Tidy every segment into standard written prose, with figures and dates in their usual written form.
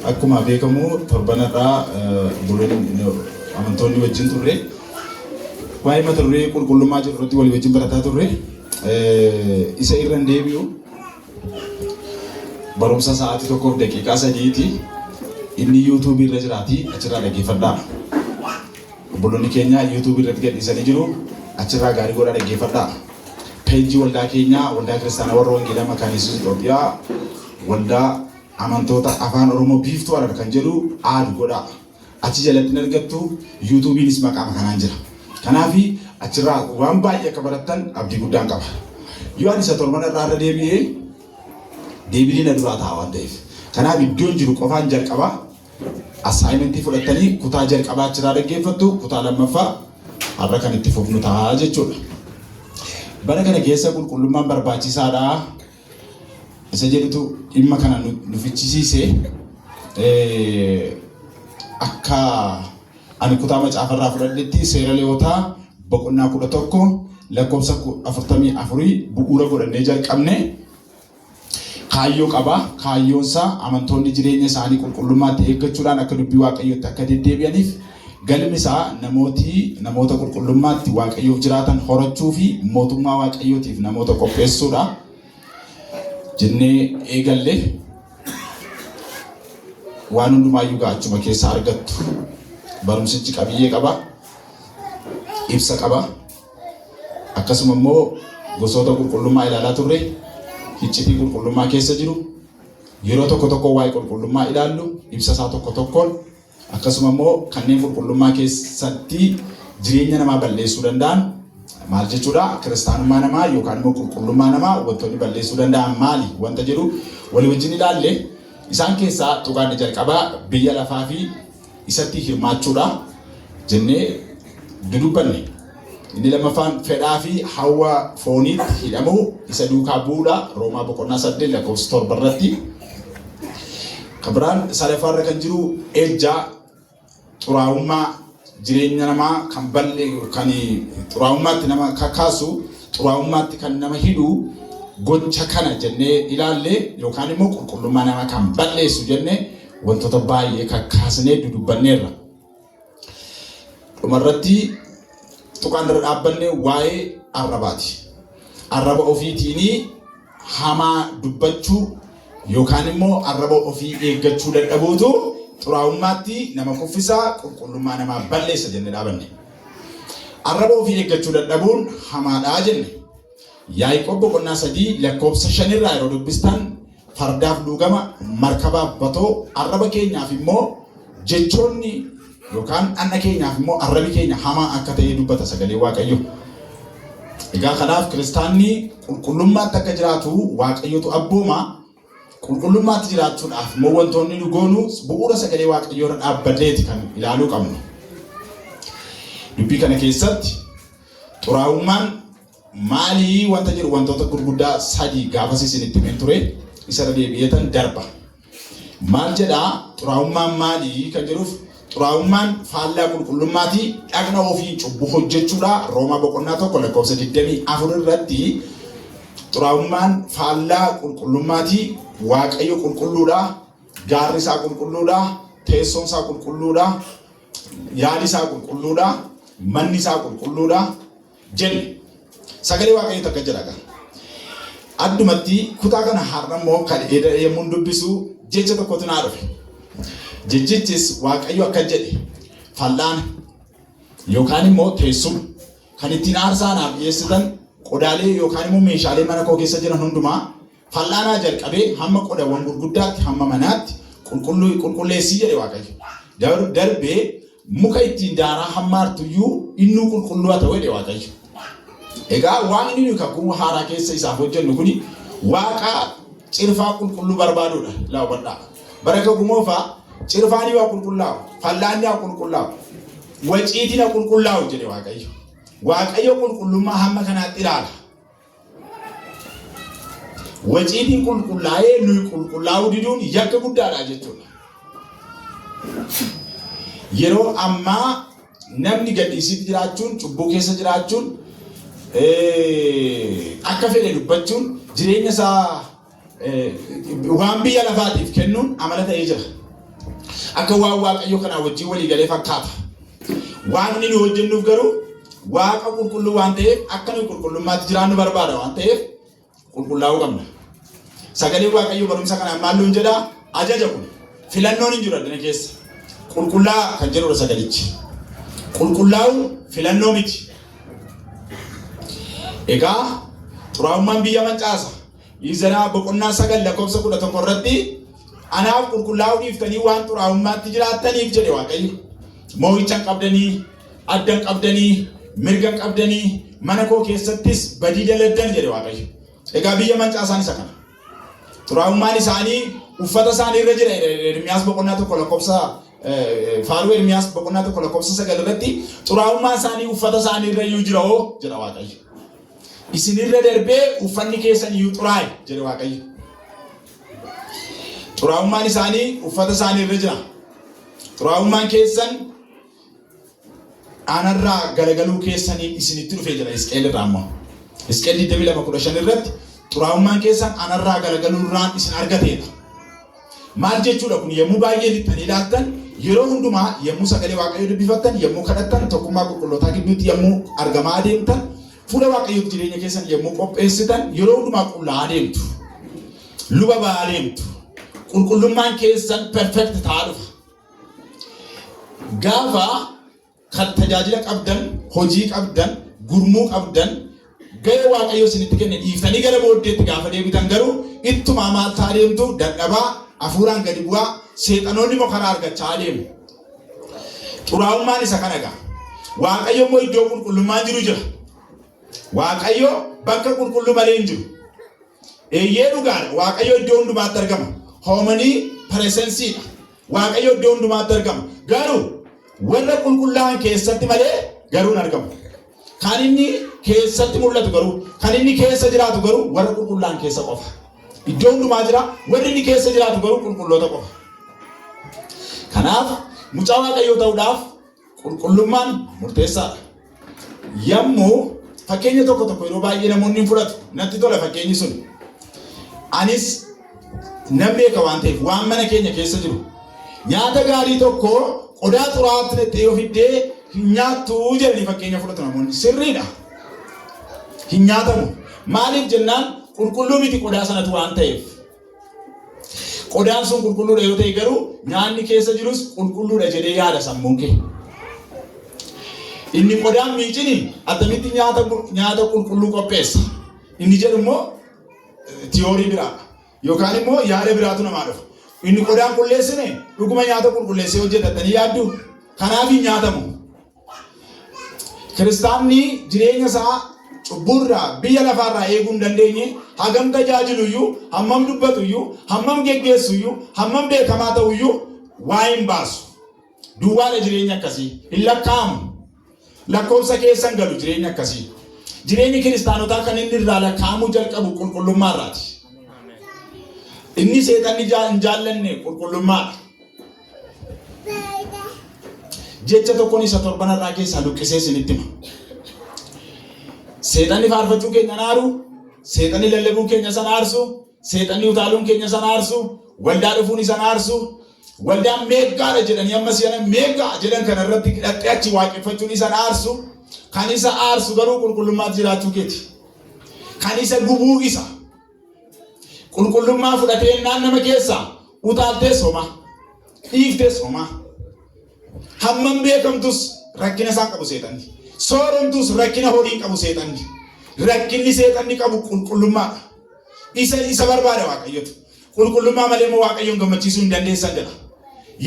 Akkuma beekamu torbanarraa obboloonni amantoonni wajjin turre waa'ee mata duree qulqullummaa jedhu irratti walii wajjin barataa turre. Isa irra hin deebi'u. Barumsa sa'aatii tokkoof daqiiqaa sadiiti. Inni yuutuubii irra jiraati achirraa dhaggeeffadhaa. Obboloonni keenya yuutuubii irratti gadhiisanii jiru achirraa gaarii godhaa dhaggeeffadhaa. Peejii waldaa keenyaa Waldaa Kiristaanaa Warra Wangeelaa Makaana Yesuus Itoophiyaa Waldaa Amantoota Afaan Oromoo Biiftuu Harar kan jedhu add godhaa. Achi jalatti hin argattu, yuutuubiinis maqaama kanaan jira. Kanaaf achirraa waan baay'ee akka barattan abdii guddaan qaba. Yoo ani isa torban irraa irra deebi'ee deebiin na duraa ta'a waan ta'eef. Kanaaf iddoon jiru qofaan jalqaba. Assaayimentii fudhattanii kutaa jalqabaa achirraa dhaggeeffattu, kutaa lammaffaa har'a kan itti fufnu ta'a jechuudha. Bara kana keessa qulqullummaan barbaachisaadha. Isa jedhutu dhimma kana nu fichisiise. Akka ani kutaa macaafarraa fudhadhetti seera Leewwotaa boqonnaa 11 lakkoofsa 44 bu'uura godhannee jalqabne. Kaayyoo qaba. Kaayyoonsaa amantoonni jireenya isaanii qulqullummaatti eeggachuudhaan akka dubbii Waaqayyootti akka deddeebi'aniif galmi isaa namooti namoota qulqullummaatti Waaqayyoof jiraatan horachuu fi mootummaa Waaqayyootiif namoota qopheessuudha jennee eegalle. Waan hundumaayyuu gaachuma keessaa argattu. Barumsichi qabiyyee qaba. Ibsa qaba. Akkasuma immoo gosoota qulqullummaa ilaalaa turre, iccitii qulqullummaa keessa jiru, yeroo tokko tokko waa'ee qulqullummaa ilaallu, ibsa isaa tokko tokkoon, akkasuma immoo kanneen qulqullummaa keessatti jireenya namaa balleessuu danda'an maal jechuudha, kiristaanummaa namaa yookaan immoo qulqullummaa namaa wantoonni balleessuu danda'an maali wanta jedhu walii wajjin ilaalle. Isaan keessaa tuqaan jalqabaa biyya lafaa fi isatti hirmaachuudha jennee dudubbanne. Inni lammaffaan fedhaa fi hawwa fooniitti hidhamuu isa duukaa bu'uudha. Roomaa boqonnaa 8 lakkoofsa 7 irratti. Kan biraan sadaffaarra kan jiru ejja, xuraa'ummaa jireenya namaa kan bal'e, kan xuraa'ummaatti nama kakaasu, xuraa'ummaatti kan nama hidhu gocha kana jennee ilaalle, yookaan immoo qulqullummaa namaa kan balleessu jennee wantoota baay'ee kakkaasnee dudubbanneerra. Dhumarratti tuqaan irra dhaabbanne waa'ee arrabaati. Arraba ofiitiin hamaa dubbachuu yookaan immoo arraba ofii eeggachuu dadhabuutu xuraa'ummaatti nama kuffisaa, qulqullummaa namaa balleessa jenne dhaabanne. Arraba ofii eeggachuu dadhabuun hamaadhaa jenne. Yaaqoob boqonnaa 3 lakkoofsa 5 irraa yeroo dubbistan fardaaf luugama, markabaaf batoo, arraba keenyaaf immoo jechoonni yookaan dhanna keenyaaf immoo arrabi keenya hamaa akka ta'e dubbata sagalee Waaqayyo. Egaa kanaaf kiristaanni qulqullummaatti akka jiraatu Waaqayyotu abbooma. Qulqullummaatti jiraachuudhaaf immoo wantoonni nu goonu bu'uura sagalee Waaqayyoo irra dhaabbateeti kan ilaaluu qabnu. Dubbii kana keessatti xuraa'ummaan maalii wanta jedhu wantoota gurguddaa sadii gaafas isinitti himeen ture, isarra deebi'eetan darba. Maal jedhaa? Xuraa'ummaan maalii kan jedhuuf, xuraa'ummaan faallaa qulqullummaati, dhagna ofiin cubbuu hojjechuudha. Roomaa boqonnaa 1 lakkoofsa 24 irratti xuraa'ummaan faallaa qulqullummaati. Waaqayyo qulqulluudha, gaarri isaa qulqulluudha, teessoon isaa qulqulluudha, yaadi isaa qulqulluudha, manni isaa qulqulluudha jenne. Sagalee Waaqayyoo takka jedha gaa. Addumatti kutaa kana har'a immoo kan yommuu dubbisu jecha tokkotu naa dhufe. Jechichis Waaqayyo akka jedhe fal'aana yookaan immoo teessuma kan ittiin aarsaa naaf dhiyeessitan, qodaalee yookaan immoo meeshaalee mana koo keessa jiran hundumaa, fal'aanaa jalqabee hamma qodawwan gurguddaatti, hamma manaatti qulqulluu qulqulleessii jedhe Waaqayyo. Darbee muka ittiin daaraa hammaartuyyuu innuu qulqulluu haa ta'u jedhe Waaqayyo. Egaa waaqni nuyi kakuu haaraa keessa isaaf hojjennu kuni waaqa cirfaa qulqulluu barbaadudha. Laa hubadhaa. Bara kakuu moofaa cirfaan haa qulqullaa'u, fal'aanni haa qulqullaa'u, waciitiin haa qulqullaa'u jedhe Waaqayyo. Waaqayyo qulqullummaa hamma kanaatti ilaala. Waciitiin qulqullaa'ee nuyi qulqullaa'uu diduun yakka guddaadha jechuudha. Yeroo ammaa namni gadhiisitti jiraachuun, cubbuu keessa jiraachuun, akka fedhe dubbachuun, jireenya isaa waan biyya lafaatiif kennuun amala ta'ee jira. Akka waan Waaqayyo kanaa wajjin walii galee fakkaata. Waaqni nu hojjennuuf garuu Waaqa qulqulluu waan ta'eef akka nuyi qulqullummaatti jiraannu barbaada waan ta'eef qulqullaa'uu qabna. Sagaleen Waaqayyoo barumsa kanaan maal nuun jedhaa? Ajaja kun filannoon hin jiru addana keessa. Qulqullaa'aa kan jedhudha sagalichi. Qulqullaa'uun filannoo miti. Egaa xuraa'ummaan biyya mancaasa. Izraa boqonnaa 9 lakkoofsa 11 irratti anaaf qulqullaa'uu dhiiftanii waan xuraa'ummaatti jiraattaniif jedhe Waaqayyo. Moo'icha hin qabdanii, adda hin qabdanii, mirga hin qabdanii, mana koo keessattis badii daladdan jedhe Waaqayyo. Egaa biyya mancaasaan isa kana. Xuraa'ummaan isaanii uffata isaanii irra jira Ermiyaas boqonnaa 1 lakkoofsa faaruu Ermiyaas boqonnaa 1 lakkoofsa 9 irratti xuraa'ummaan isaanii uffata isaanii irra iyyuu jira hoo jedha Waaqayyo. Isinirra darbee uffanni keessan iyyuu xuraa'e jedhe Waaqayyo. Xuraa'ummaan isaanii uffata isaanii irra jira. Xuraa'ummaan keessan anarraa galagaluu keessaniin isinitti dhufe jedha Hisqeel irraa immoo. Hisqeel 22:15 irratti xuraa'ummaan keessan anarraa galagaluu irraan isin argateedha. Maal jechuudha kun yommuu baay'ee lixxanii ilaaltan yeroo hundumaa yommuu sagalee Waaqayyoo dubbifattan yommuu kadhattan tokkummaa qulqullootaa gidduutti yommuu argamaa adeemtan fuula Waaqayyootti jireenya keessan yommuu qopheessitan yeroo hundumaa qullaa'aa deemtu. Luba ba'aa deemtu. Qulqullummaan keessan perfect ta'aa dhufa. Gaafa kan tajaajila qabdan, hojii qabdan, gurmuu qabdan, ga'ee Waaqayyo isinitti kenne dhiiftanii gara booddeetti gaafa deebitan garuu ittumaa maal ta'aa deemtu dadhabaa, hafuuraan gadi bu'aa, seexanoonni immoo karaa argachaa adeemu. Xuraa'ummaan isa kana egaa. Waaqayyo immoo iddoo qulqullummaan jiru jira. Waaqayyo bakka qulqulluu malee hin jiru. Eeyyee dhugaadha. Waaqayyo iddoo hundumaatti argama. Hoomanii piresensiidha. Waaqayyo iddoo hundumaatti argama. Garuu warra qulqullaa'an keessatti malee garuu hin argamu. Kan inni keessatti mul'atu garuu, kan inni keessa jiraatu garuu warra qulqullaa'an keessa qofa. Iddoo hundumaa jira, warri inni keessa jiraatu garuu qulqulloota qofa. Kanaaf mucaa Waaqayyoo ta'uudhaaf qulqullummaan murteessaadha. Yommuu fakkeenya tokko tokko yeroo baay'ee namoonni hin fudhatu. Natti tola fakkeenyi sun. Anis nan beeka waan ta'eef waan mana keenya keessa jiru. Nyaata gaarii tokko qodaa xuraa'aatti naqxee yoo fiddee hin nyaattu jedhanii fakkeenya fudhatu namoonni. Sirriidha. Hin nyaatamu. Maaliif jennaan qulqulluu miti qodaa sanatu waan ta'eef. Qodaan sun qulqulluudha yoo ta'e garuu nyaanni keessa jirus qulqulluudha jedhee yaada sammuun kee. Inni qodaan miicini attamitti nyaata nyaata qulqulluu qopheessa. Inni jedhu immoo tiyoorii biraadha. Yookaan immoo yaada biraatu namaa dhufa. Inni qodaan qulleessine dhuguma nyaata qulqulleessee hojjetattanii yaaddu. Kanaaf hin nyaatamu. Kiristaanni jireenya isaa cubbuurraa biyya lafaarraa eeguu hin dandeenye hagam tajaajilu iyyuu, hammam dubbatu iyyuu, hammam geggeessu iyyuu, hammam beekamaa ta'u iyyuu waa hin baasu. Duwwaadha jireenya akkasii. Hin lakkaa'amu. Lakkoofsa keessa hin galu jireenya akkasii. Jireenyi kiristaanotaa kan inni irraa lakkaa'amuu jalqabu qulqullummaa irraati. Inni seexanni hin jaallanne qulqullummaadha. Jecha tokkoon isa torban har'aa keessaa luqqisee isinitti hima. Seexanni faarfachuu keenya naaru, seexanni lallabuu keenya sana aarsu, seexanni utaaluun keenya sana aarsu, waldaa dhufuun isa aarsu, waldaan meeqgaadha jedhanii amma si'ana meeqgaa jedhan kana irratti hidhattee achi waaqeffachuun isa aarsu, kan isa aarsu garuu qulqullummaatti jiraachuu keeti. Kan isa gubuu isa. Qulqullummaa fudhatee ennaan nama keessaa utaaltees homaa, dhiiftees homaa. Hammam beekamtus rakkina isaan qabu seexanni. Sooromtus rakkina horii hin qabu seexanni. Rakkinni seexanni qabu qulqullummaadha. Isa isa barbaada Waaqayyotu. Qulqullummaa malee immoo Waaqayyoon gammachiisuu hin dandeessan jedha.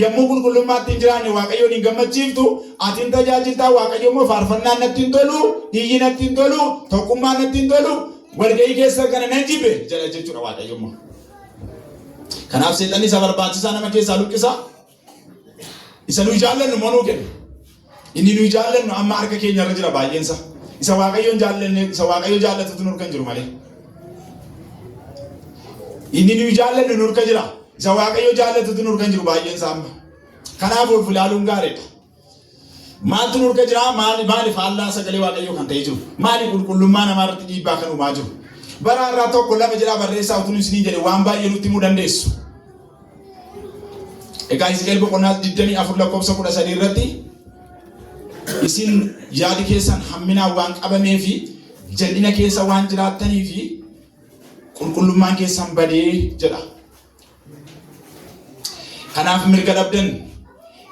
Yommuu qulqullummaatti hin jiraanne Waaqayyoon hin gammachiiftu, ati hin tajaajiltaa Waaqayyo immoo faarfannaan natti hin tolu, iyyi natti hin tolu, tokkummaan natti hin tolu, walga'ii keessa kana nan jibbe jedha jechuudha Waaqayyo immoo. Kanaaf seexanni isa barbaachisaa nama keessaa luqqisa. Isa nuyi jaallannu immoo nuu kenna. Inni nuyi jaallannu amma harka keenya irra jira baay'eensa. Isa Waaqayyoon jaallanne isa Waaqayyo jaallatutu nurka hin jiru malee. Inni nuyi jaallannu nurka jira. Isa Waaqayyo jaallatutu nurka hin jiru baay'eensa amma. Kanaaf of ilaaluun gaariidha. Maaltu nurka jira? Maali maali faallaa sagalee Waaqayyoo kan ta'ee jiru? Maali qulqullummaa namaa irratti dhiibbaa kan uumaa jiru? Bara har'aa tokko lama jedhaa barreessaa utuu isinii jedhe waan baay'ee nutti himuu dandeessu. Egaa Hisqi'eel boqonnaa 24 lakkoofsa 13 irratti isin yaadi keessan hamminaan waan qabamee fi jal'ina keessa waan jiraattanii fi qulqullummaan keessan badee jedha. Kanaaf mirga dhabdan.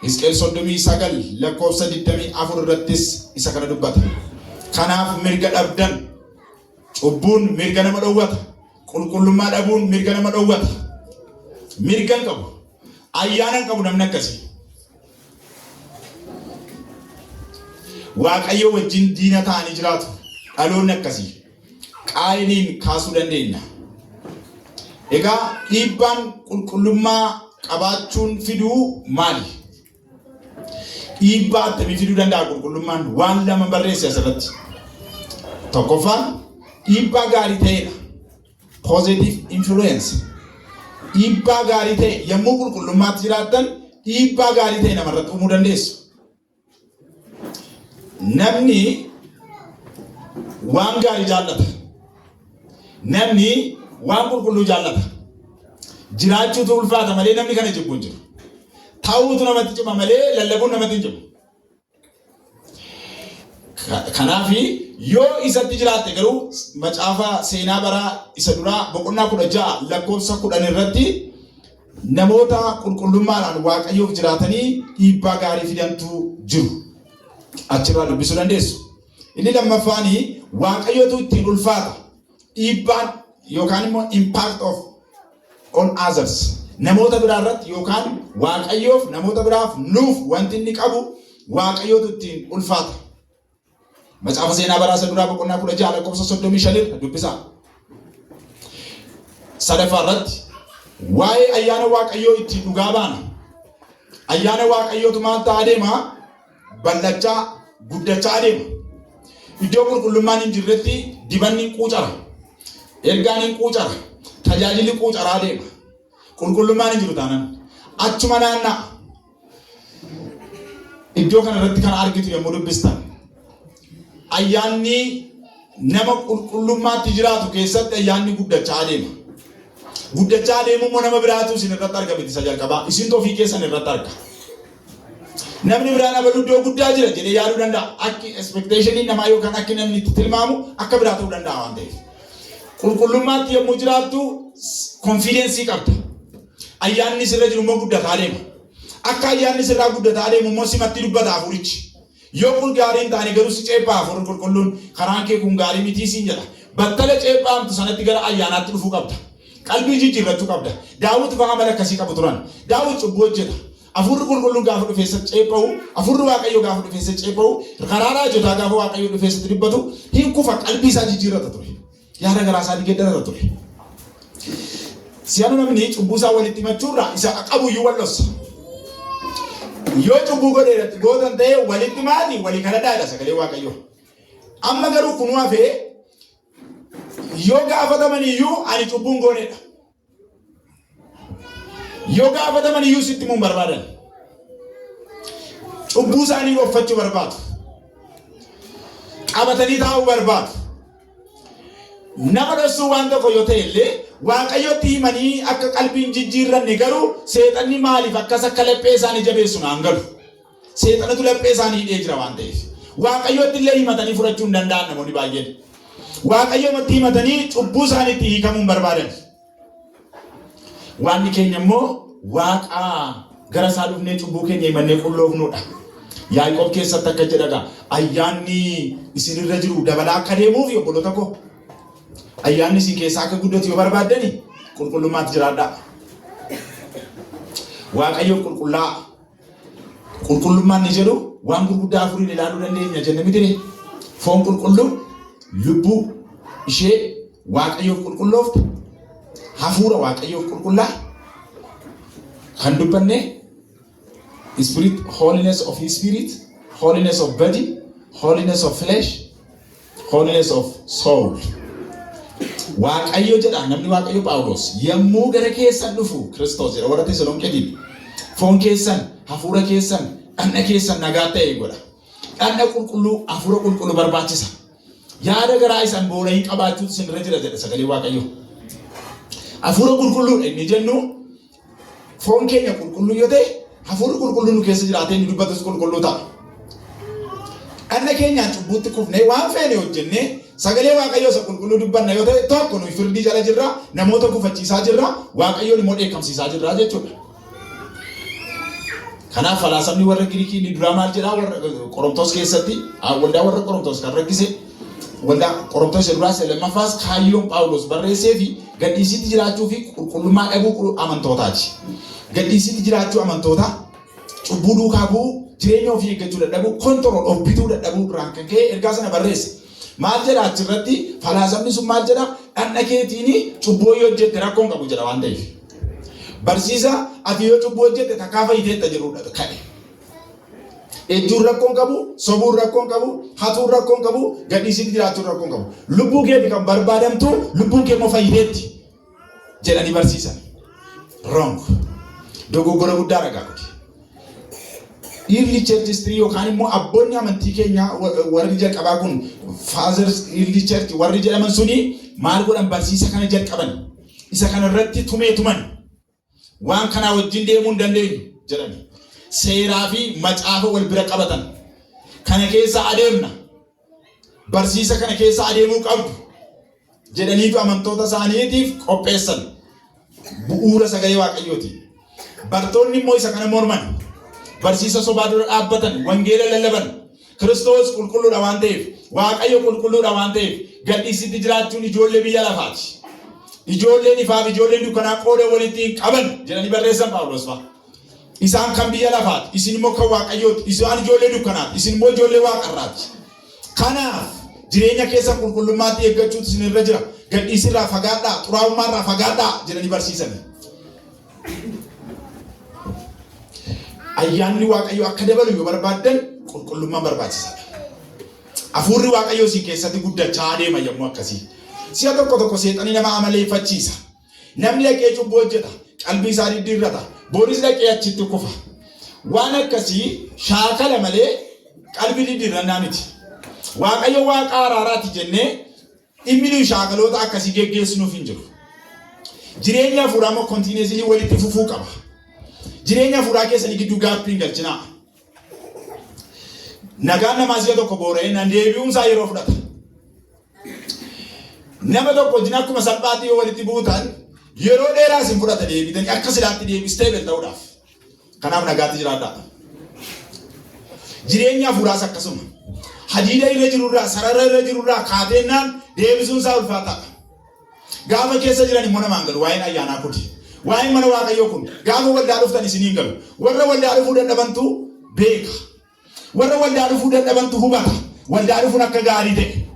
Hisqi'eel 39 lakkoofsa 24 irrattis isa kana dubbata. Kanaaf mirga dhabdan. Cubbuun mirga nama dhowwata. Qulqullummaa dhabuun mirga nama dhowwata. Mirga hin qabu. Ayyaana hin qabu namni akkasii. Waaqayyo wajjin diina ta'anii jiraatu. Dhaloonni akkasii. Qaayiniin kaasuu dandeenya. Egaa dhiibbaan qulqullummaa qabaachuun fiduu maali? Dhiibbaa attamii fiduu danda'a qulqullummaan? Waan lama barreesse asirratti. Tokkoffaan dhiibbaa gaarii ta'edha. Positive influence. Dhiibbaa gaarii ta'e, yommuu qulqullummaatti jiraattan dhiibbaa gaarii ta'e namarratti uumuu dandeessu. Namni waan gaarii jaallata. Namni waan qulqulluu jaallata. Jiraachuutu ulfaata malee namni kana jibbu hin jiru. Ta'uutu namatti cima malee lallabuun namatti hin cimu. Kanaaf yoo isatti jiraatte garuu, macaafa seenaa baraa isa duraa boqonnaa 16 lakkoofsa 10 irratti namoota qulqullummaadhaan Waaqayyoof jiraatanii dhiibbaa gaarii fidantu jiru. Achirraa dubbisuu dandeessu. Inni lammaffaan Waaqayyootu ittiin ulfaata. Dhiibbaan yookaan immoo impact of on others. Namoota biraa irratti yookaan Waaqayyoof, namoota biraaf, nuuf wanti inni qabu Waaqayyootu ittiin ulfaata. Macaafa seenaa baraa isa duraa boqonnaa 16 lakkoofsa 35 irra dubbisaa. Sadaffaa irratti waa'ee ayyaana Waaqayyoo ittiin dhugaa baana. Ayyaana Waaqayyootu maal ta'aa adeema? Bal'achaa, guddachaa adeema. Iddoo qulqullummaan hin jirretti dibanni hin quucara. Ergaan hin quucara. Tajaajilli quucaraa adeema. Qulqullummaan hin jiru taanaan. Achuma naanna'a. Iddoo kana irratti kan argitu yommuu dubbistan, ayyaanni nama qulqullummaatti jiraatu keessatti ayyaanni guddachaa adeema. Guddachaa adeemu immoo nama biraatu isin irratti arga miti isa jalqabaa. Isintu ofii keessan irratti arga. Namni biraan abalu iddoo guddaa jira jedhee yaaduu danda'a. Akki expectation namaa yookaan akki namni itti tilmaamu akka biraa ta'uu danda'a waan ta'eef. Qulqullummaatti yommuu jiraattu confidence qabda. Ayyaanni sirra jiru immoo guddataa adeema. Akka ayyaanni sirraa guddataa adeemu immoo simatti dubbata hafuurichi. Yoo kun gaarii hin taane garuu si ceephaa hafuurri qulqulluun, karaan kee kun gaarii mitii siin jedha. Battala ceephaamtu sanatti gara ayyaanaatti dhufuu qabda. Qalbii jijjiirrachuu qabda. Daawit fa'aa amala akkasii qabu turan. Daawit cubbuu hojjeta. Hafuurri qulqulluun gaafa dhufee isa ceepha'u, hafuurri Waaqayyoo gaafa dhufee isa ceepha'u, karaa raajotaa gaafa Waaqayyoo dhufee isatti dubbatu, hin kufa, qalbii isaa jijjiirrata ture. Yaada garaa isaa ni geeddarata ture. Si'ana namni cubbuu isaa walitti himachuurraa isa qabu iyyuu wal dhossa. Yoo cubbuu godhe irratti gootan ta'e walitti maati walii kadhadhaadha sagalee Waaqayyoo. Amma garuu kunuu hafee yoo gaafataman iyyuu ani cubbuun goonedha. Yoo gaafataman iyyuu sitti himuun barbaadan. Cubbuu isaanii dhoffachuu barbaadu. Qabatanii taa'uu barbaadu. Nama dhossuu waan tokko yoo ta'e illee Waaqayyotti himanii akka qalbiin jijjiirranne garuu seexanni maaliif akkas akka laphee isaanii jabeessu naan galu. Seexanatu laphee isaanii hidhee jira waan ta'eef. Waaqayyotti illee himatanii fudhachuu hin danda'an namoonni baay'een. Waaqayyoomatti himatanii cubbuu isaaniitti hiikamuu hin barbaadan. Waaqni keenya immoo Waaqa gara isaa dhufnee cubbuu keenya himannee qulloofnudha. Yaaqoob keessatti akka jedhaga, ayyaanni isinirra jiru dabalaa akka deemuuf, obboloota koo, ayyaanni isin keessaa akka guddatu yoo barbaaddani qulqullummaatti jiraadhaa. Waaqayyoof qulqullaa. Qulqullummaan ni jedhu waan gurguddaa afuriin ilaaluu dandeenya jenne mitire. Foon qulqulluu, lubbuu ishee Waaqayyoof qulqulloofte, hafuura Waaqayyoof qulqullaa kan dubbanne, spirit, holiness of spirit, holiness of body, holiness of flesh, holiness of soul. Waaqayyo jedha namni Waaqayyo Phaawulos, yommuu gara keessan dhufu Kiristoos jedha warra Tesalonqeetiin, foon keessan, hafuura keessan, dhagna keessan nagaa ta'e godha. Dhagna qulqulluu, hafuura qulqulluu barbaachisa. Yaada garaa isan boora'in qabaachuutu isin irra jira jedha sagalee Waaqayyo. Hafuura qulqulluudha inni jennu Foon keenya qulqulluu yoo ta'e, hafuurri qulqulluu nu keessa jiraatee inni dubbatus qulqulluu ta'a. Dhagna keenyaan cubbuutti kufnee waan feene hojjennee sagalee Waaqayyoo isa qulqulluu dubbanna yoo ta'e, tokko nuyi firdii jala jirra, namoota gufachiisaa jirra, Waaqayyoon immoo dheekkamsiisaa jirra jechuudha. Kanaaf falaasamni warra Giriikii inni duraa maal jedhaa? Warra Qorontos keessatti, waldaa warra Qorontos kan rakkise, waldaa Qorontos isa duraas isa lammaffaas, kaayyoon Phaawulos barreessee fi gadhiisitti jiraachuu fi qulqullummaa dhabuu amantootaati. Gadhiisitti jiraachuu amantootaa, cubbuu duukaa bu'uu, jireenya ofii eeggachuu dadhabuu, control of bituu dadhabuu irraan kan ka'e ergaa sana barreesse. Maal jedha achirratti? Falaasamni sun maal jedha? Dhagna keetiin cubbuu yoo hojjette rakkoon qabu jedha waan ta'eef. Barsiisa ati yoo cubbuu hojjette takkaa fayyiteetta jedhudha ka'e. Ejjuun rakkoon qabu, sobuun rakkoon qabu, hatuun rakkoon qabu, gadhiisitti jiraachuun rakkoon qabu. Lubbuu keeti kan barbaadamtu, lubbuun kee immoo fayyiteetti jedhanii barsiisan. Wrong. Dogoggora guddaa ragaa kuti. Early church history yookaan immoo abboonni amantii keenyaa warri jalqabaa kun, fathers early church warri jedhaman suni maal godhan? Barsiisa kana jalqaban. Isa kana irratti tumee tuman. Waan kanaa wajjin deemuu hin dandeenyu jedhani. Seeraa fi macaafa wal bira qabatan. Kana keessa adeemna. Barsiisa kana keessa adeemuu qabdu jedhaniitu amantoota isaaniitiif qopheessan. Bu'uura sagalee Waaqayyooti. Bartoonni immoo isa kana morman. Barsiisa sobaa dura dhaabbatan, wangeela lallaban. Kiristoos qulqulluudha waan ta'eef, Waaqayyo qulqulluudha waan ta'eef, gadhiisitti jiraachuun ijoollee biyya lafaati. Ijoolleen ifaaf ijoolleen dukkanaa qooda walitti hin qaban jedhanii barreessan Phaawulos fa'a. Isaan kan biyya lafaati, isin immoo kan Waaqayyooti. Isaan ijoollee dukkanaati, isin immoo ijoollee waaqarraati. Kanaaf jireenya keessan qulqullummaatti eeggachuutu isin irra jira. Gadhiisirraa fagaadhaa, xuraa'ummaarraa fagaadhaa jedhanii barsiisani. Ayyaanni Waaqayyoo akka dabalu yoo barbaaddan, qulqullummaan barbaachisaadha. Hafuurri Waaqayyoo isin keessatti guddachaa adeema yommuu akkasii. Si'a tokko tokko seexanni nama amaleeffachiisa. Namni dhaqee cubbuu hojjeta, qalbii isaa diddiirrata, boris dhaqee achitti kufa. Waan akkasii shaakala malee qalbii diddiirrannaa miti. Waaqayyo Waaqa araaraati jennee dhimmi nuyi shaakaloota akkasii geggeessinuuf hin jiru. Jireenya hafuuraa immoo continuously walitti fufuu qaba. Jireenya hafuuraa keessanii gidduu gap hin galchinaa. Nagaan namaa si'a tokko boora'ee nan deebi'uunsaa yeroo fudhata. Nama tokko wajjin akkuma salphaatti yoo walitti buutan, yeroo dheeraa isin fudhata deebitanii akka silaatti deebistee ta'uudhaaf. Kanaaf nagaatti jiraadhaa. Jireenya hafuuraas akkasuma. Hadiida irra jirurraa, sarara irra jirurraa kaateennaan deebisuun isaa ulfaataadha. Gaafa keessa jiran immoo namaan galu waa'een ayyaanaa kun. Waa'een mana Waaqayyoo kun gaafa waldaa dhuftan isiniin galu. Warra waldaa dhufuu dadhabantu beeka. Warra waldaa dhufuu dadhabantu hubata. Waldaa dhufuun akka gaarii ta'e.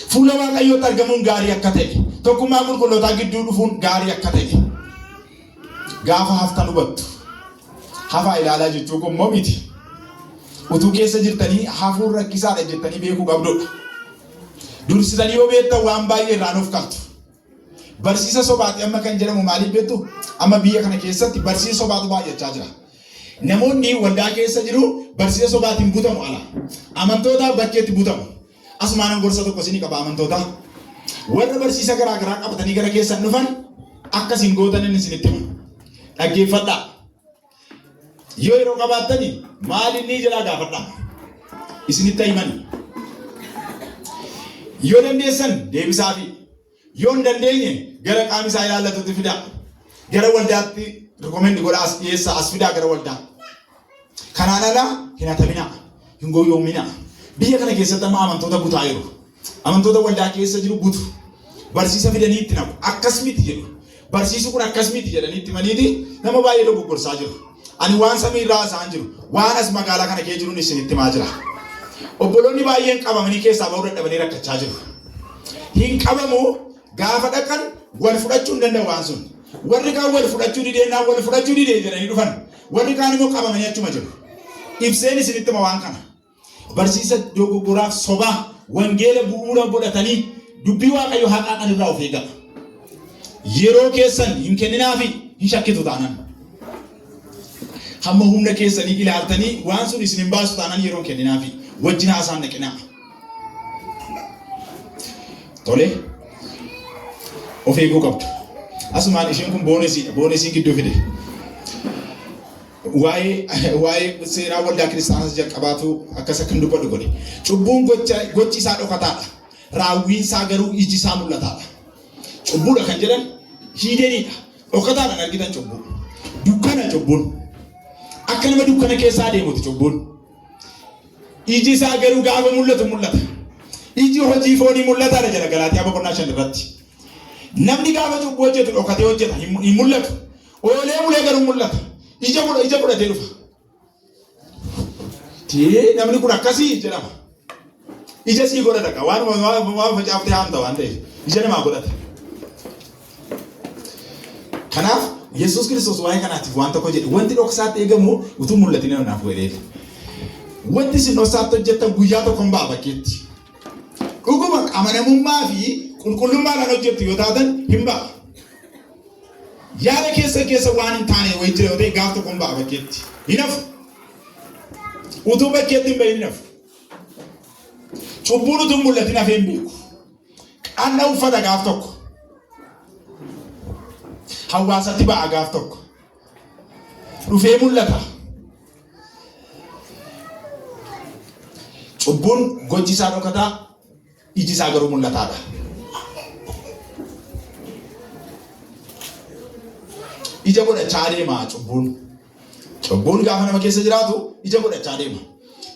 Fuula Waaqayyootti argamuun gaarii akka ta'e. Tokkummaa qulqullootaa gidduu dhufuun gaarii akka ta'e. Gaafa haftan hubattu. Hafaa ilaalaa jechuu kun immoo miti. Utuu keessa jirtanii hafuun rakkisaadha jettanii beekuu qabdudha. Dursitanii yoo beektan waan baay'ee irraa nuuf qaltu. Barsiisa sobaati amma kan jedhamu maaliif beektu? Amma biyya kana keessatti barsiisa sobaatu baay'achaa jira. Namoonni waldaa keessa jiru barsiisa sobaatiin butamu ala. Amantoota bakkeetti butamu. Asumaan gorsa tokko isinii qaba, amantoota. Warra barsiisa garaa garaa qabatanii gara keessan dhufan akka isin gootan inni isinitti hima. Dhaggeeffadhaa. Yoo yeroo qabaattani maal inni jedhaa gaafadhaa. Isinitti himani. Yoo dandeessan deebisaafi. Yoo hin dandeenye gara qaama isaa ilaallatutti fidaa. Gara waldaatti recommend godhaa, as dhiyeessaa, as fidaa gara waldaa. Kanaan ala hin hataminaa, hin goyyoominaa. Biyya kana keessatti amma amantoota butaa jiru. Amantoota waldaa keessa jiru butu. Barsiisa fidanii itti naqu. Akkas miti jedhu. Barsiisu kun akkas miti jedhanii itti himaniiti nama baay'ee dogoggorsaa jiru. Ani waan samii irraa haasa'an jiru. Waan as magaalaa kana kee jiruun isinitti himaa jira. Obboloonni baay'een qabamanii keessaa bahuu dadhabanii rakkachaa jiru. Hin qabamu, gaafa dhaqan wal fudhachuu hin danda'u waan sun. Warri kaan wal fudhachuu dideennaan wal fudhachuu didee jedhanii dhufan. Warri kaan immoo qabamanii achuma jiru. Ibseen isinitti hima waan kana. Barsiisa dogoggoraaf sobaa wangeela bu'uura godhatanii dubbii Waaqayyo haqaaqan irraa of eegaa. Yeroo keessan hin kenninaafi, hin shakkitu taanaan. Hamma humna keessanii ilaaltanii waan sun isin hin baasu taanaan yeroo hin kenninaafi. Wajjin haasaan dhaqinaa. Tole. Of eeguu qabdu. Asumaan isheen kun bonusiidha. Bonusiin gidduu fide. Waa'ee seenaa waldaa kiristaanaas jalqabaatu akkas akkan dubbadhu godhe. Cubbuun gochi isaa dhokataadha. Raawwiin isaa garuu iji isaa mul'ataadha. Cubbuudha kan jedhan hiideniidha. Dhokataadhaan argitan cubbuu. Dukkana cubbuun. Akka nama dukkana keessaa deemuti cubbuun. Iji isaa garuu gaafa mul'atu mul'ata. Iji hojii foonii mul'ataadha jedha Galaatiyaa boqonnaa 5 irratti. Namni gaafa cubbuu hojjetu dhokatee hojjeta, hin mul'atu. Oolee bulee garuu mul'ata. Ija fudhatee dhufa. Tee namni kun akkasii jedhama. Ija sii godhata kaa waan facaaftee haamta waan ta'eef ija namaa godhata. Kanaaf Yesuus Kiristoos waa'ee kanaatiif waan tokko jedhe, wanti dhoksaatti eegamu utuu mul'atin naaf godhee. Wanti isin dhoksaatti hojjettan guyyaa tokko hin ba'a bakkeetti. Dhuguma amanamummaa fi qulqullummaadhaan hojjettu yoo taatan hin ba'a. Yaada keessan keessa waan hin taane wayii jira yoo ta'e gaaf tokko hin ba'a bakkeetti. Hin hafu. Utuu bakkeetti hin bahin hin hafu. Cubbuun utuu hin mul'atin hafee hin beeku. Qanna uffata gaaf tokko. Hawaasatti ba'a gaaf tokko. Dhufee mul'ata. Cubbuun gochi isaa dhokataa, iji isaa garuu mul'ataadha. Ija godhachaa adeema cubbuun. Cubbuun gaafa nama keessa jiraatu ija godhachaa deema.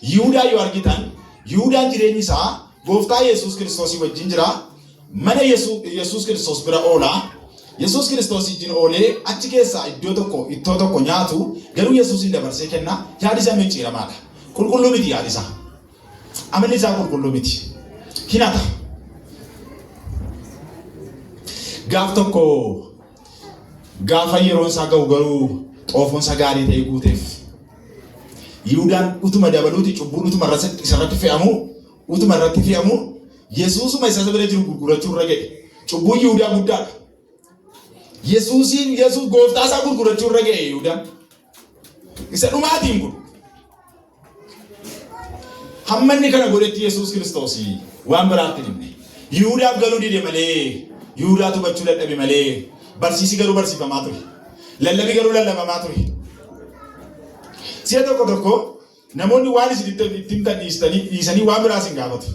Yihudaa yoo argitan, Yihudaan jireenyi isaa gooftaa Yesuus Kiristoosii wajjin jira. Mana Yesuus Kiristoos bira oola. Yesuus Kiristoos wajjin oolee achi keessaa iddoo tokko ittoo tokko nyaatu, garuu Yesuusin dabarsee kenna. Yaadi isaa micciiramaadha. Qulqulluu miti yaadi isaa. Amalli isaa qulqulluu miti. Hinata. Gaaf tokko gaafa yeroon isaa ga'u garuu xoofoon isaa gaarii ta'e guuteef. Yihudaan utuma dabaluuti cubbuun utuma isarratti fe'amu, utuma irratti fe'amu, Yesuusuma isa bira jiru gurgurachuu irra ga'e. Cubbuun Yihudaa guddaadha. Yesuusiin, Yesuus gooftaa isaa gurgurachuu irra ga'e Yihudaan. Isa dhumaatiin kun. Hamma inni kana godhetti Yesuus Kiristoos waan biraatti hin himne. Yihudaaf galuu dide malee, Yihudaa hubachuu dadhabe malee, barsiisi garuu barsiifamaa ture. Lallabi garuu lallabamaa ture. Si'a tokko tokko namoonni waan isin itti himtan dhiisanii waan biraa isin gaafatu.